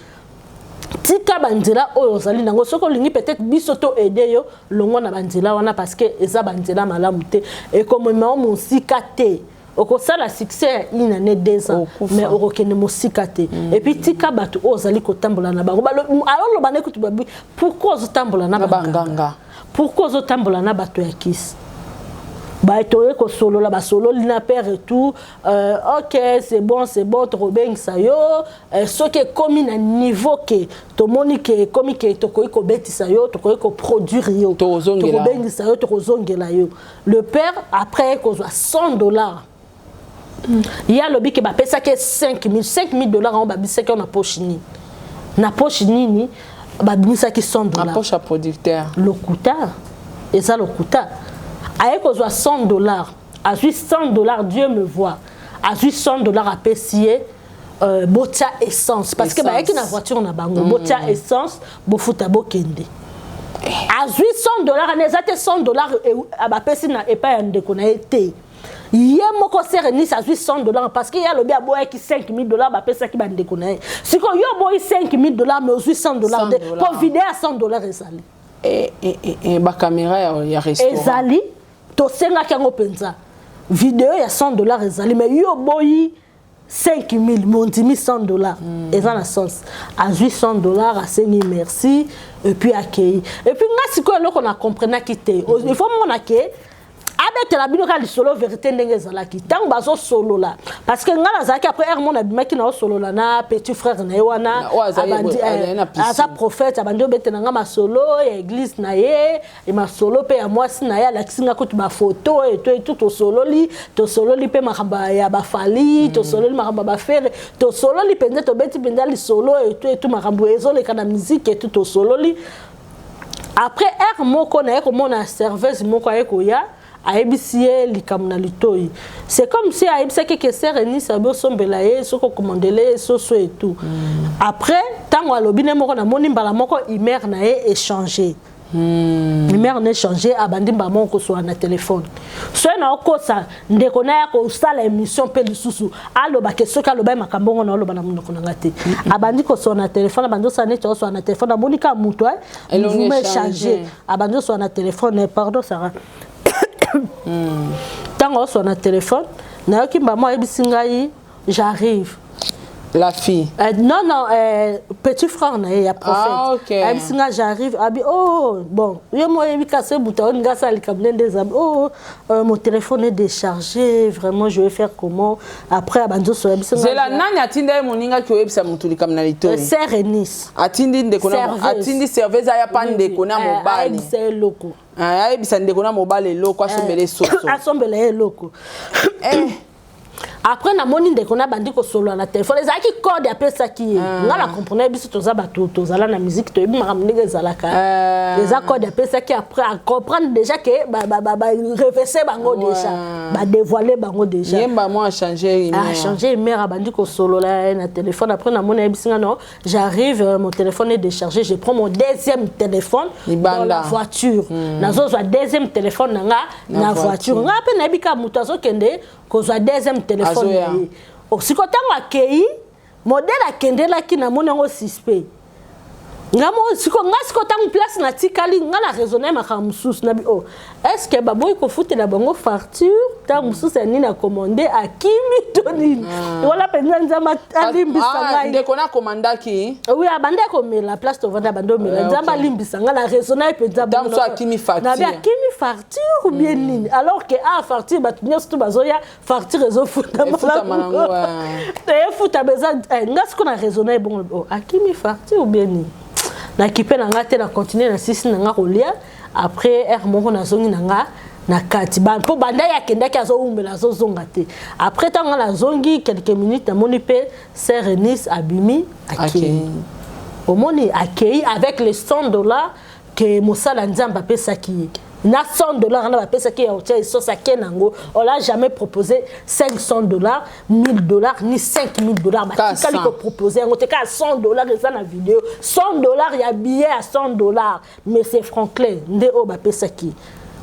tika banzela oyo ozali nango. Soki olingi peut-être biso to aide yo, longwa na banzela wana, parce que eza banzela malamu te, ekomema yo mosika te. Okosala succès ya une année, 2 ans, mais okokende mosika te. Et puis tika bato oyo ozali kotambola na bango. Aloloba na ekutu babi: pourquoi ozotambola na banganga? Pourquoi ozotambola na bato ya kisi? Bato oye kosolola, basololi na père et tout. Ok, c'est bon, c'est bon, tokobengisa yo. Soki ekomi na niveau ke tomoni ke ekomi ke tokoki kobetisa yo, tokoki koproduire yo, tokobengisa yo, tokozongela yo. Le père, après kozwa 100 $, ye alobi ke bapesaki 5000. 5000 $ yango babisaki yo na poche nini? Na poche nini babimisaki 100 $? Na poche ya producteur. Lokuta, eza lokuta. Aye kozwa 100 $, azwi 100 $, Dieu me voit, azwi 100 $, apesi ye: botia essence, parce que bayaki na voiture na bango. Botia essence, bofuta, bokende. Azwi 100 $ wana, eza te 100 $ bapesi na epai ya ndeko na ye te. Ye moko sœur Eunice azwi 100 $, parce que ye alobi aboyaki 5000 $ bapesaki bandeko na ye. Sikoyo yo oboyi 5000 $, mais ozwi 100 $ te, mpo video ya 100 $ ezali. Bacaméra ya restaurant. Ezali, tosengaki yango mpenza. Video ya 100 $ ezali, mais yo oboyi 5000, mondimi 100 $. Eza na sens. Azwi 100 $, asengi merci et puis akei. Et puis nga sikoyo eloko na comprenaki te, il faut mona ke abetela bino kaka lisolo vérité ndenge ezalaki ntango bazosolola, parce que nga nazalaki après heure mona abimaki na osolola na petit frère na ye wana. Aza prophète, abandi obetela nga masolo ya église na ye, masolo mpe ya mwasi na ye. Alakisi nga kutu bafoto eto etu. Tosololi, tosololi mpe makambo ya bafali, tosololi makambo ya baFerre, tosololi mpenza, tobeti mpenza lisolo etu etu, makambo ezoleka na musique etu, tosololi. Après heure moko, naye komona serveuse moko aye koya, ayebisi ye likambo na litoi. C'est comme si ayebisaki ke sœur Eunice abi osombela ye, soki okomandele ye soso et tout. Après ntango alobi ne moko, namoni mbala moko humeur na ye échange, humeur na échange, abandi mbala moko kosola na telefone. Soki na okosa ndeko na ya kosala émission mpe lisusu, alobake soki aloba ye makambo ngo na oloba na monoko na nga te. Abandi kosola na telefone, abandi osala neti osola na telefone. Amoni kaka moto mouvement échange, abandi osola na telefone. Pardon, Sara. Ntango osola na telefone, nayoki mbama ayebisi ngai: j'arrive. La fille? Non, non, petit frère na ye ya prophète. Ah, ok. Ayebisi nga: j'arrive. Abi: oh bon, ye mo oyebi kasi buta oyo nga asala likambo nde nde ezabi: oh, mon téléphone est déchargé, vraiment, je vais faire comment? Après abandi osola, ayebisi nga. Zela, nani atinda ye moningaki oyebisa motu likambo na litoi? Sœur Eunice. Atindi ndeko na atindi serveuse aya pa ndeko na mobali. Ayebisa eloko. Ayebisa ndeko na mobali eloko, asombela soso. Asombela ye eloko. Après namoni ndeko na bandi kosolola na telefone, ezalaki code apesaki ye. Nga na comprendre, biso toza bato tozala na musique, toyebi makambo ndenge ezalaka. Eza code apesaki. Après acomprendre déjà ke barevese bango déjà, badévoile bango déjà. Yemba mo achange. Achange humeur, abandi kosolola na téléphone. Après namoni ayebisi nga: non, j'arrive, mon téléphone est déchargé, je prends mon deuxième téléphone dans la voiture. Nazozwa deuxième téléphone na nga na voiture. Nga mpe nayebi kaka moto azokende kozwa deuxième téléphone. telefone na ye. Siko ntango akei, modèle akendelaki, namoni yango suspect. Nga mo siko, nga siko ntango place natikali, nga na raisonne makambo mosusu, nabi: oh, est ce que baboyi kofutela bango facture ntango mosusu ya nini, acommande, akimi to nini? Wana mpenza Nzambe alimbisa ngai. Ndeko nakomandaki. Oui, abandi komela place tovanda, abandi omela. Nzambe alimbisa nga, na raisonne mpenza. Ntango mosusu akimi facture. Nabi akimi facture ou bien nini, alors que ah, facture, bato nyonso to bazoya, facture ezofutama. Efutama nango. Efutama eza. Nga siko na raisonne bongo: oh, akimi facture ou bien nini? Nakipe na nga te, na continue na sisi na nga kolia. Après heure moko, nazongi na nga na kati mpo banda ye akendaki, azowumbela, azozonga te. Après ntango nga nazongi quelques minutes, namoni mpe sœur Eunice abimi, akei. Omoni, akei avec les 100 $ ke mosala Nzambe apesaki ye. Na 100 $ wana bapesaki ya otia essence, ake nango. On l'a jamais proposé 500 $, 1000 $, ni 5000 $. Batikali kopropose yango te, kaka 100 $. Eza na video, 100 $ ya billet ya 100 $. Mais c'est Franklin nde oyo bapesaki,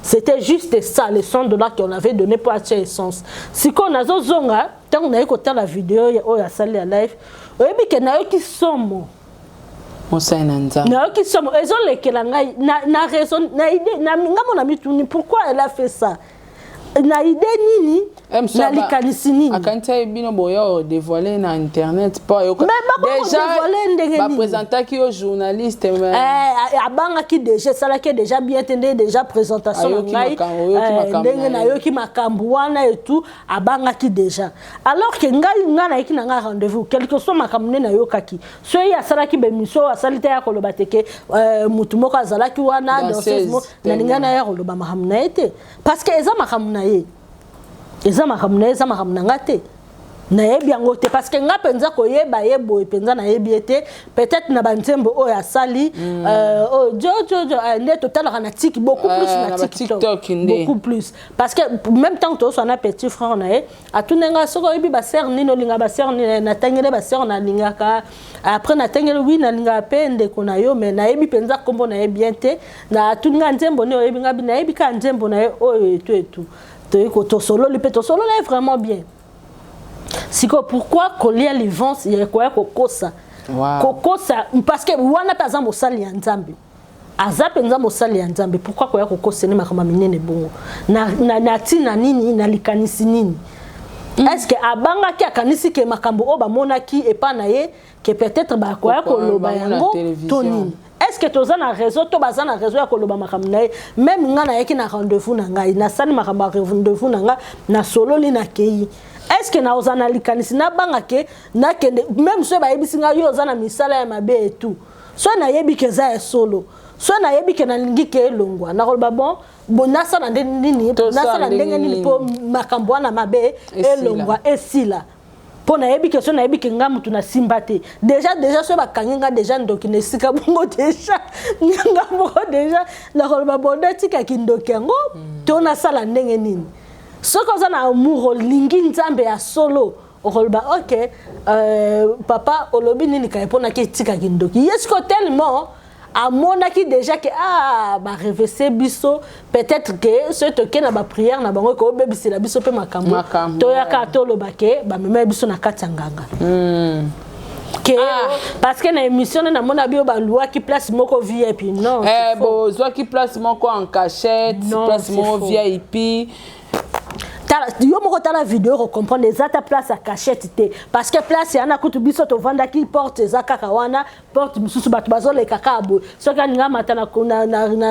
c'était juste ça, les 100 $ qu'on avait donné pour acheter essence. Sikoyo nazozonga, ntango naye kotala video oyo asali ya live, oyebi ke nayoki somo. Mosali na Nzambe. Nayoki somo, ezolekela ngai na raison, na idée na nga mo na mituni: pourquoi elle a fait ça? Na idée nini? Na likanisi nini? Akanisi ye bino boya odévoile na internet mpo ayoka. Mais ndenge nini? Baprésentaki yo journaliste. Abangaki déjà, esalaki déjà bien te nde déjà présentation na ngai, ndenge nayoki makambo wana et tout, abangaki déjà. Alors que ngai, ngai nayeki na ngai rendez-vous, quelque soit makambo nde nayokaki. So ye asalaki baémission oyo asali te, ya koloba te ke motu moko azalaki wana, danseuse. Nalingai naya koloba makambo na ye te, parce que eza makambo na ye, eza makambo na ye, eza makambo na nga te. Nayebi yango te, parce que nga mpenza koyeba ye boye mpenza, nayebi ye te. Peut-être na banzembo oyo asali, oyo jojojo nde totalaka na tiki beaucoup plus, na TikTok beaucoup plus, parce que même temps tozoswa na petit frère na ye, atuni nga soki oyebi basœur nini, olinga basœur nini. Natangeli basœur nalingaka. Après natangeli: oui, nalingaka mpe ndeko na yo, mais nayebi mpenza nkombo na ye bien te. Atuni nga nzembo nini oyebi. Nga bi nayebi kaka nzembo na ye oyo etu etu. Tosololi mpe, tosololi ye vraiment bien. Sikoyo pourquoi kolia livance ya koya kokosa? Kokosa, parce que wana mpe aza mosali ya Nzambe, aza mpenza mosali ya Nzambe. Pourquoi koya kokosene makambo minene bongo? Na ntina nini? Na likanisi nini? Est ce que abangaki, akanisi ke makambo oyo bamonaki epa na ye, ke peut-être bakoya koloba yango to nini? Est ce que toza na réseau to baza na réseau ya koloba makambo na ye? Même ngai nayaki na rendez-vous na ngai, nasali makambo ya rendez-vous na ngai, nasololi, nakei. Est ce que naoza na likanisi nabanga ke nakende? Même soki bayebisi ngai yo oza na misala ya mabe etu, soki nayebi ke eza ya solo, soki nayebi ke nalingi ke elongwa, nakoloba: bon bon, nasala nde nini? Nasala ndenge nini mpo makambo wana mabe elongwa, esila? Mpo nayebi ke so nayebi ke nga mutu nasimba te déjà, déjà so bakangi nga déjà ndoki na esika bongo, déjà nga moko déjà nakoloba: bon, natikaki ndoki yango to nasala ndenge nini? Soki oza na amour, olingi Nzambe ya solo, okoloba: ok, papa, olobi nini kaye mponaki etikaki ndoki? Ye siko tellement amonaki déjà ke ah, barevese biso, peut-être ke soki tokei na baprière na bango, ekobebisela biso mpe makambo. Toyaka toloba ke bamema biso na kati ya nganga ke parce que na émission nde namona bio baluwaki place moko VIP. Non. Eh, bozwaki place moko en cachette. Non, place c'est moko faux. VIP. Tala yo moko, tala video, okocomprendre. Eza ta place ya cachette te, parce que place yana kutu biso tovandaki, porte eza kaka wana, porte mosusu bato bazoleka kaka boye. Soki alingi amata na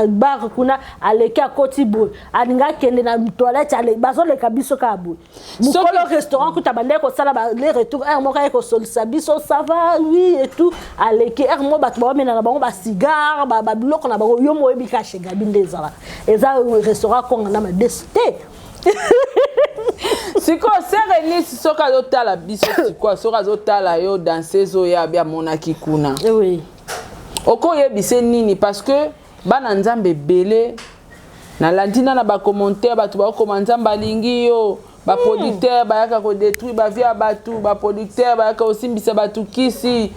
bar kuna, aleki, akoti boye. Alingi akende na toilette, bazoleka biso kaka boye. Mokolo restaurant kuta bandeki kosala le retour, heure moko aye kosolisa biso: ça va, oui et tout. Aleki heure moko, bato baomena na bango bacigare, babiloko na bango. Yo mo oyebi kaka chez Gabi nde ezalaka, eza restaurant konga na madesu te. Sikoyo sœur Eunice, soki azotala biso sikoyo, soki azotala yo, danseuse oyo abi amonaki kuna, okoyebisa nini? Parce que bana Nzambe ebele nalandi na bacommentaire, bato bakokoma: Nzambe alingi yo. Baproducteur bayaka kodétruire bavie ya bato, baproducteur bayaka kosimbisa bato kisi.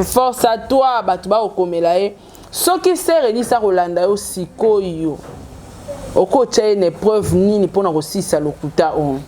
Force à toi. Bato bakokomela ye. Soki sœur Eunice akolanda yo sikoyo, okotya ye na épreuve nini mpona kosilisa lokuta oyo?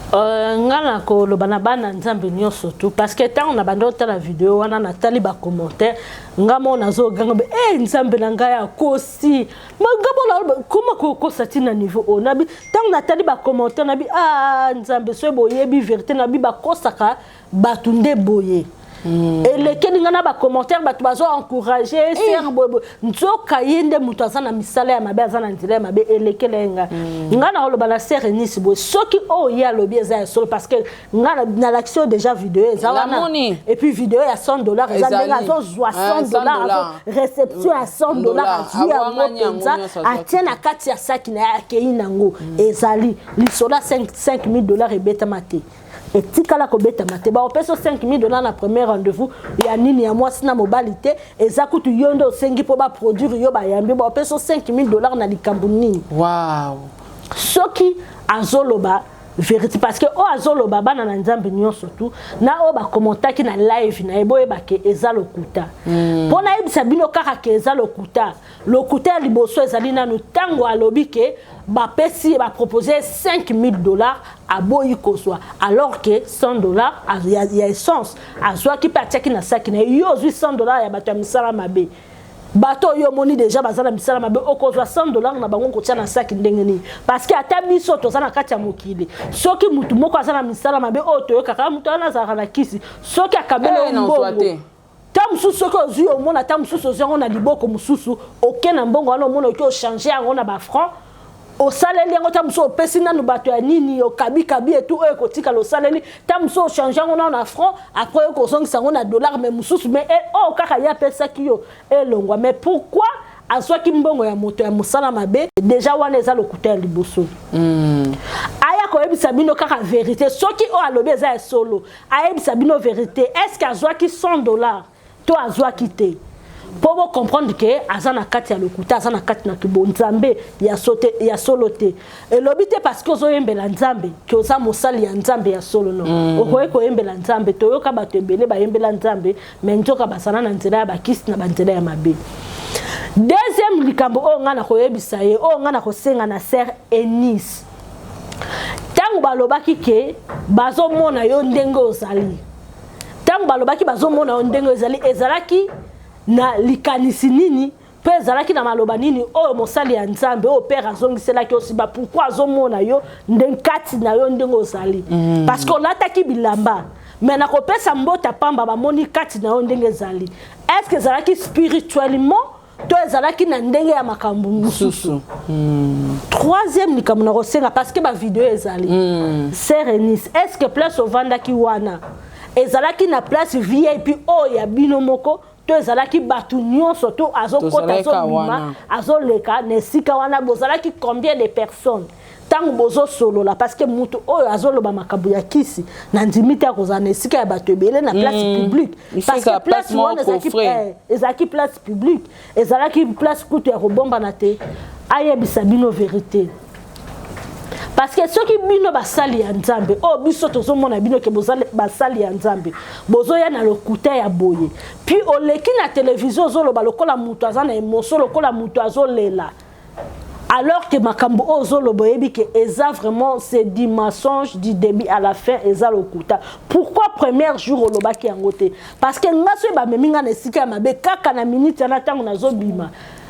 Nga na koloba na bana Nzambe nyonso tu, parce que ntango na banda otala video wana, natali bacommentaire, nga mo nazoganga be e Nzambe na ngai akosi nga mona koma kokosa ntina niveau oyo. Nabi ntango natali bacommentaire, nabi: "Ah, Nzambe, soki boyebi vérité." Nabi bakosaka bato nde boye. Elekeli nga na bacommentaire, bato bazo encourage sœur boye, nzoka ye nde moto aza na misala ya mabe, aza na nzela ya mabe. Elekeli ye nga. Nga na koloba na sœur Enisi boye: soki oyo ye alobi eza ya solo, parce que nga nalakisi oyo déjà, video eza wana, et puis video ya 100 $ eza ndenge azozwa 100 $, réception ya 100 $, azwi yango mpenza, atie na kati ya saki na ye, akei nango. Ezali lisolo ya 5000 $ ebetama te, etikala kobetama te. Bakopesa 5000 $ na premier rendez-vous ya nini, ya mwasi na mobali te. Eza kutu yo nde osengi mpo baproduire yo, bayambi, bakopesa 5000 $ na likambo nini? Soki azoloba vérité, parce que oyo azoloba, bana na Nzambe nyonso tu na oyo bakommentaki na live na ye, boyeba ke eza lokuta. Mpo nayebisa bino kaka ke eza lokuta, lokuta ya liboso ezali nanu ntango alobi ke bapesi ye, bapropose 5000 $, aboyi kozwa, alors que 100 $ ya essence azwaki mpe atiaki na saki na ye. Yo ozwi 100 $ ya bato ya misala mabe, bato oyo omoni déjà baza na misala mabe, okozwa 100 $ na bango kotia na saki ndenge nini? Parce que ata biso toza na kati ya mokili, soki mutu moko aza na misala mabe oyo toyokaka, mutu wana azalaka na kisi, soki akabeli mbongo ta mosusu, soki ozwi, omona ta mosusu ozwi yango na liboko mosusu, oke na mbongo wana, omona oke ochange yango na bafranc, osaleli yango, ta mosusu opesi nanu bato ya nini, okabikabi etu oyo ekotikala, osaleli, ta mosusu ochange yango nano na franc, après oyo kozongisa yango na dollar. Mais mosusu, mais oyo kaka ye apesaki yo elongwa. Mais pourquoi azwaki mbongo ya moto ya mosala mabe? Déjà wana eza lokuta ya liboso. Aya koyebisa bino kaka vérité. Soki oyo alobi eza ya solo, ayebisa bino vérité: est ce que azwaki 100 $ to azwaki te? Mpo bocomprendre ke aza na kati ya lokuta, aza na kati na kibonzambe ya solo te. Elobi te parce que ozoyembela Nzambe ke oza mosali ya Nzambe ya solo. No. Okoki koyembela Nzambe, toyoka bato ebele bayembela Nzambe, mais nzoka bazala na nzela ya bakisi, na banzela ya mabe. Deuxième likambo oyo ngai na koyebisa ye, oyo ngai na kosenga na sœur Enis: ntango balobaki ke bazomona yo ndenge ozali, ntango balobaki bazomona yo ndenge ozali, ezalaki na likanisi nini mpe ezalaki na maloba nini oyo mosali ya Nzambe oyo père azongiselaki osiba? Pourquoi azomona yo ndenge kati na yo ndenge ozali? Parce que olataki bilamba, mais nakopesa mbota pamba, bamoni kati na yo ndenge ezali. Est ce que ezalaki spirituellement to ezalaki na ndenge ya makambo mosusu? Troisième likambo na kosenga, parce que bavideo ezali. Sœur Enis, est ce que place ovandaki wana ezalaki na place VIP oyo ya bino moko, to ezalaki bato nyonso to azokota, azobima, azoleka na esika wana? Bozalaki combien de personnes ntango bozosolola? Parce que moto oyo azoloba makambo ya kisi, na ndimi te akozala na esika ya bato ebele, na place publique, parce que place wana ezalaki place publique, ezalaki place kutu ya kobombana te. Ayebisa bino vérité, parce que soki bino basali ya Nzambe oyo biso tozomona bino ke basali ya Nzambe, bozoya na lokuta ya boye, puis oleki na televizio, ozoloba lokola moto aza na émotion, lokola moto azolela, alors que makambo oyo ozoloba oyebi ke eza vraiment, c'est du mensonge du début à la fin, eza lokuta. Pourquoi premier jour olobaki yango te? Parce que nga soki bamemi nga na esika ya mabe, kaka na minute wana, ntango nazobima,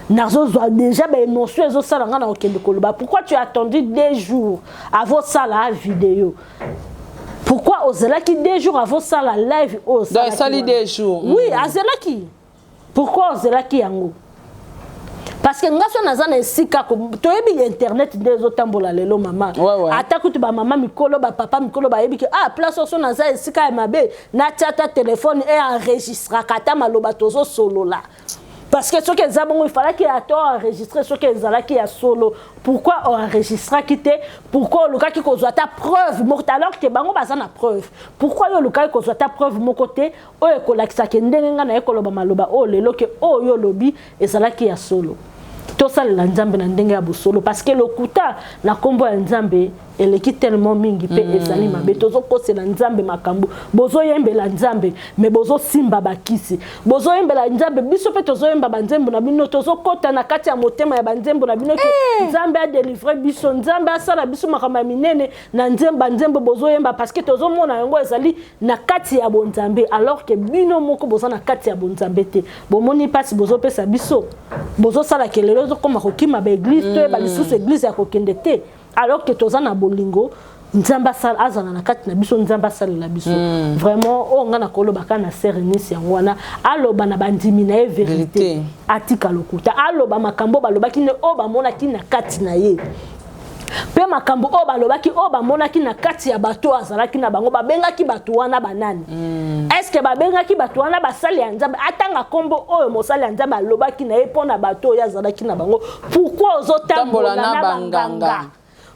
nazozwa déjà baémotion, ezosala nga na kokende koloba. Pourquoi tu as attendu 2 jours avant osala vidéo? Pourquoi ozelaki 2 jours avant osala live oyo? Esali 2 jours. Oui, azelaki. Pourquoi ozelaki yango? Parce que nga so naza na esika, toyebi internet nde ezotambola lelo, mama. Ata kutu bamama mikolo, bapapa mikolo bayebi ke ah, place oso naza esika ya mabe, natia ata telefone enregistraka ata maloba tozosolola. Parce que soki eza bongo, ifalaki ata enregistre. Soki ezalaki ya solo, pourquoi oenregistraki te? Pourquoi olukaki kozwa ata preuve moko te, alors ke bango baza na preuve? Pourquoi yo olukaki kozwa ata preuve moko te oyo ekolakisaki ndenge ngai naye koloba maloba oyo lelo, ke oyo olobi ezalaki ya solo? Tosalela Nzambe na ndenge ya bosolo, parce que lokuta na nkombo ya Nzambe Eleki tellement mingi mpe ezali mabe. Tozokosela Nzambe makambo, bozoyembela Nzambe mais bozosimba bakisi. Bozoyembela Nzambe, biso mpe tozoyemba banzembo na bino, tozokɔta na kati ya motema ya banzembo na bino ke Nzambe adélivre biso, Nzambe asala biso makambo ya minene na nzembo, banzembo bozoyemba, parce que tozomona yango ezali na kati ya bonzambe, alors que bino moko boza na kati ya bonzambe te. Bomoni mpasi bozopesa biso, bozosala kelelo, ezokóma kokima baéglise, toyeba lisusu église ya kokende te, alors que toza na bolingo. Nzambe azala na kati na biso, Nzambe asalela biso. Vraiment, oyo ngai nakoloba kaka na sœur Eunice, yango wana: aloba na bandimi na ye vérité, atika lokuta, aloba makambo balobaki nde oyo bamonaki na kati na ye, mpe makambo oyo balobaki, oyo bamonaki na kati ya bato oyo azalaki na bango. Babengaki bato wana banani? Est-ce babengaki bato wana basali ya Nzambe? Atanga nkombo oyo mosali ya Nzambe alobaki na ye mpo na bato oyo azalaki na bango. Pourquoi ozotambola na banganga?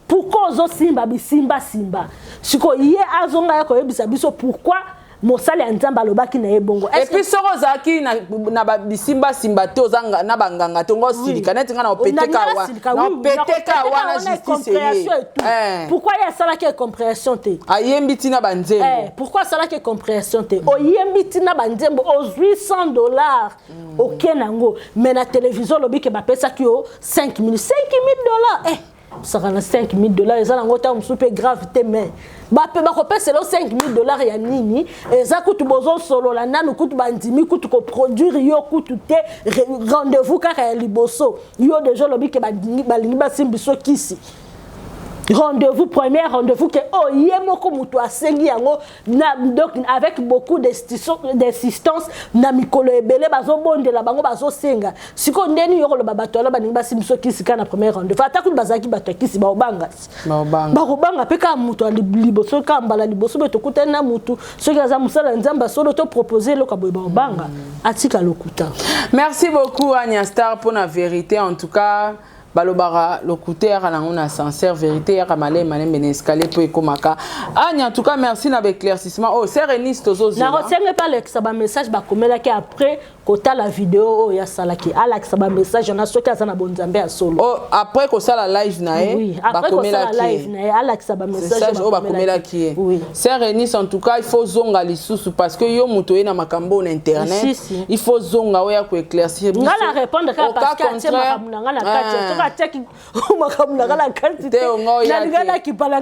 Pourquoi ozosimba bisimbasimba? Sikoyo ye azonga ya koyebisa biso pourquoi mosali ya Nzambe alobaki na ye bongo. Et puis soki ozalaki na bisimbasimba te, oza na banganga te, ngo osilika neti nga na opeteka wana, justice ye. Pourquoi ye asalaki incompréhension te? Ayembi ntina banzembo. Pourquoi asalaki incompréhension te? Oyembi ntina banzembo, ozwi 100 $, oke nango, mais na télévision olobi ke bapesaki yo 5000, 5000 $. Osaka na 5000 $, eza nango ntango mosusu mpe grave te, mais bape bakopesela yo 5000 $ ya nini? Eza kutu bozosolola nanu, kutu bandimi kutu koproduire yo kutu te. Rendez-vous kaka ya liboso, yo déjà olobi ke balingi basimbi biso kisi. Rendez-vous, premier rendez-vous ke oyo ye moko moto asengi yango na, donc avec beaucoup d'insistance, na mikolo ebele bazobondela bango, bazosenga. Sikoyo ndeni yo koloba bato wana balingi basimbi biso kisi kaka na premier rendez-vous? Ata kutu bazalaki bato ya kisi, baobanga, bakobanga mpe kaka moto ya liboso, kaka mbala liboso boye tokutani na motu, soki aza mosala ya Nzambe solo, topropose eloko boye, baobanga. Atika lokuta. Merci beaucoup, Ania Star, mpona vérité. En tout cas, balobaka lokuta eyaka nango na ascenseur, vérité eyaka maleme malembe na escalier mpo ekomaka. Ania, en tout cas, merci na baéclaircissement oyo. Sœur Eunice, tozozela. Nakotiange mpe alekisa bamessage bakomelaki après kotala video oyo asalaki. Alakisa bamessage wana soki aza na bonzambe ya solo. Oh, après kosala live na ye? Bakomelaki live na ye, alakisa bamessage oyo bakomelaki ye. Sœur Eunice, en tout cas, il faut zonga lisusu, parce que yo moto oye na makambo oyo na internet, il faut zonga oyo ya koéclaircir. Nga na répondre kaka parce que atie makambo na nga na kati. Soki atiaki makambo na nga na kati te, nalinga nakipe na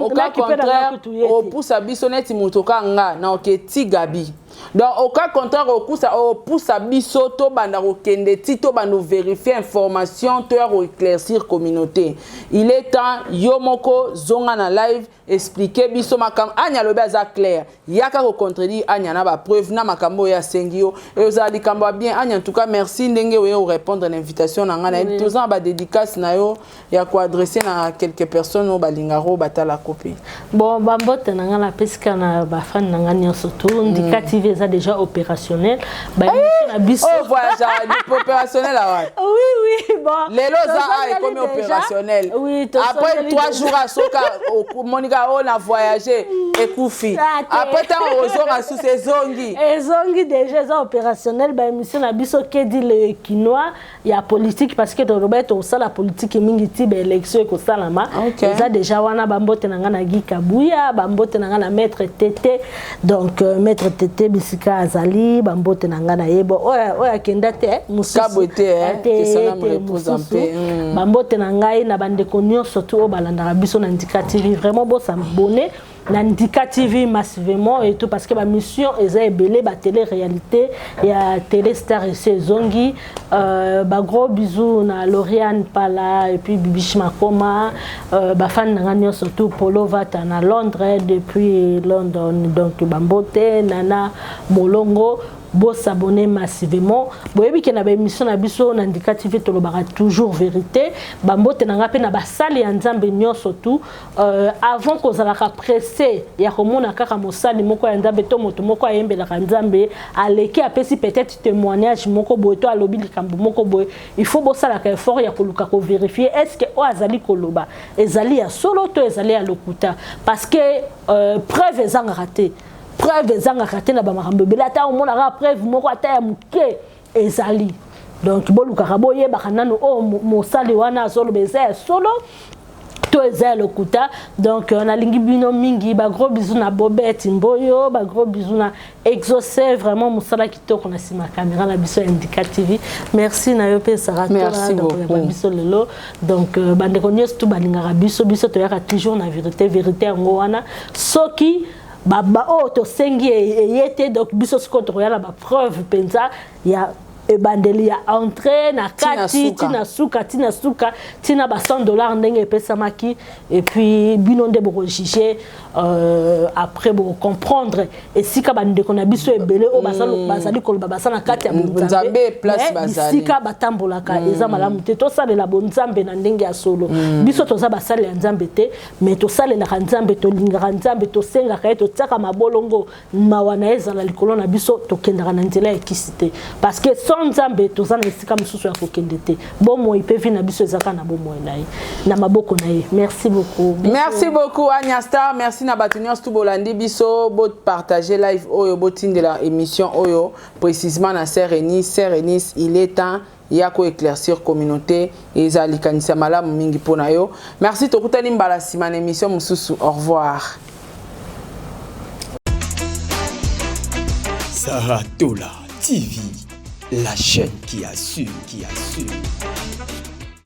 kutu ye. Opusa biso neti moto ka nga na oketi gabi. Donc au cas contraire, okusa opusa biso, tobanda kokende ti tobanda ovérifier information, toya koéclaircir communauté. Il est temps yo moko zonga na live, expliquer biso makambo. Anya alobi aza clair, yaka kocontredire Anya na bapreuve na makambo oyo asengi yo. Ezala likambo ya bien. Anya, en tout cas, merci ndenge oye orépondre na invitation na ngai. Nayebi toza na badédicace na yo ya koadresse na quelques personnes oyo balingaka, oyo batalako mpe. Bon, bambote na ngai napesika na bafani na ngai nyonso. To Ndika TV eza déjà opérationnel, baémission na biso. Oh, voyage opérationnel awa. Oui, bon. Lelo oza a ekomi opérationnel. Oui. Après 3 jours, asoka omonika oyo na voyage, ekufi. Après ntango ozonga susu, ezongi. Ezongi déjà, eza opérationnel. Baémission na biso Kedi le Kinois ya politique, parce que toloba tosala politique mingi ti baélection ekosalama, eza déjà wana. Bambote na ngai na Gi Kabuya, bambote na ngai na Maître Tete, donc Maître Tete bisika azali, bambote na ngai na ye. Bo oyo akenda te. Mosusu bambote na ngai na bandeko nyonso tu oyo balandaka biso na Ndika TV. Vraiment, bos'abonner na Ndika TV massivement et tout, parce que bamission eza ebele, batélé réalité ya Télé Star esi ezongi. Bagros bisous na Lauriane Pala et puis Bibish Makoma, bafani na nga nyonso tout, Polo Vata na Londres, depuis London, donc bambote nana Bolongo. Bos'abonner massivement. Boyebi ke na baémission na biso na Ndika TV tolobaka toujours vérité. Bambote na nga mpe na basali ya Nzambe nyonso tu. Avant kozalaka pressé ya komona kaka mosali moko ya Nzambe to moto moko ayembelaka Nzambe aleki, apesi peut-être témoignage moko boye to alobi likambo moko boye, il faut bosalaka effort ya koluka kovérifier est ce que oyo azali koloba ezali ya solo to ezali ya lokuta, parce que preuve ezangaka te. Preuve ezangaka te na bamakambo ebele. Ata omonaka preuve moko ata ya moke ezali. Donc bolukaka, boyebaka nanu oyo mosali wana azoloba eza ya solo. To eza ya lokuta. Donc euh, nalingi bino mingi, ba gros bisous na Bobette Mboyo, ba gros bisous na Exaucé, vraiment mosala kitoko na nsima caméra na biso ya Indika TV. Merci na yo mpe Sarah Merci beaucoup. Biso lelo. Donc euh, bandeko nyonso tu balingaka biso, biso toyaka toujours na vérité, vérité yango wana soki baba oyo tosengi eye te. Donc biso sikoyo tokoya na bapreuve mpenza ya ebandeli ya entrée na kati, tina suka, tina suka, tina ba 100 $ ndenge epesamaki. Et puis bino nde bokojuge après, bokocomprendre esika bandeko na biso ebele oyo bazali koloba baza na kati ya bonzambe, bisika batambolaka eza malamu te. Tosalela bonzambe na ndenge ya solo. Biso toza basali ya Nzambe te, mais tosalelaka Nzambe, tolingaka Nzambe, tosengaka ye, totiaka mabolongo, mawa na ye ezala likolo na biso. Tokendaka na nzela ya ekisi te, parce que sans Nzambe toza na esika mosusu ya kokende te. Bomoi mpe vie na biso ezaka na bomoi na ye, na maboko na ye. Merci beaucoup. Merci beaucoup, Anya Star. Merci na bato nyonso tu bolandi biso. Bopartage live oyo, botindela émission oyo précisément na Sœur Enis. Sœur Enis, il est temps ya koéclaircir communauté. Eza likanisi ya malamu mingi mpona yo. Merci, tokutani mbala nsima na émission mosusu. Au revoir. Sarah Tola TV, la chaîne qui assure, qui assure.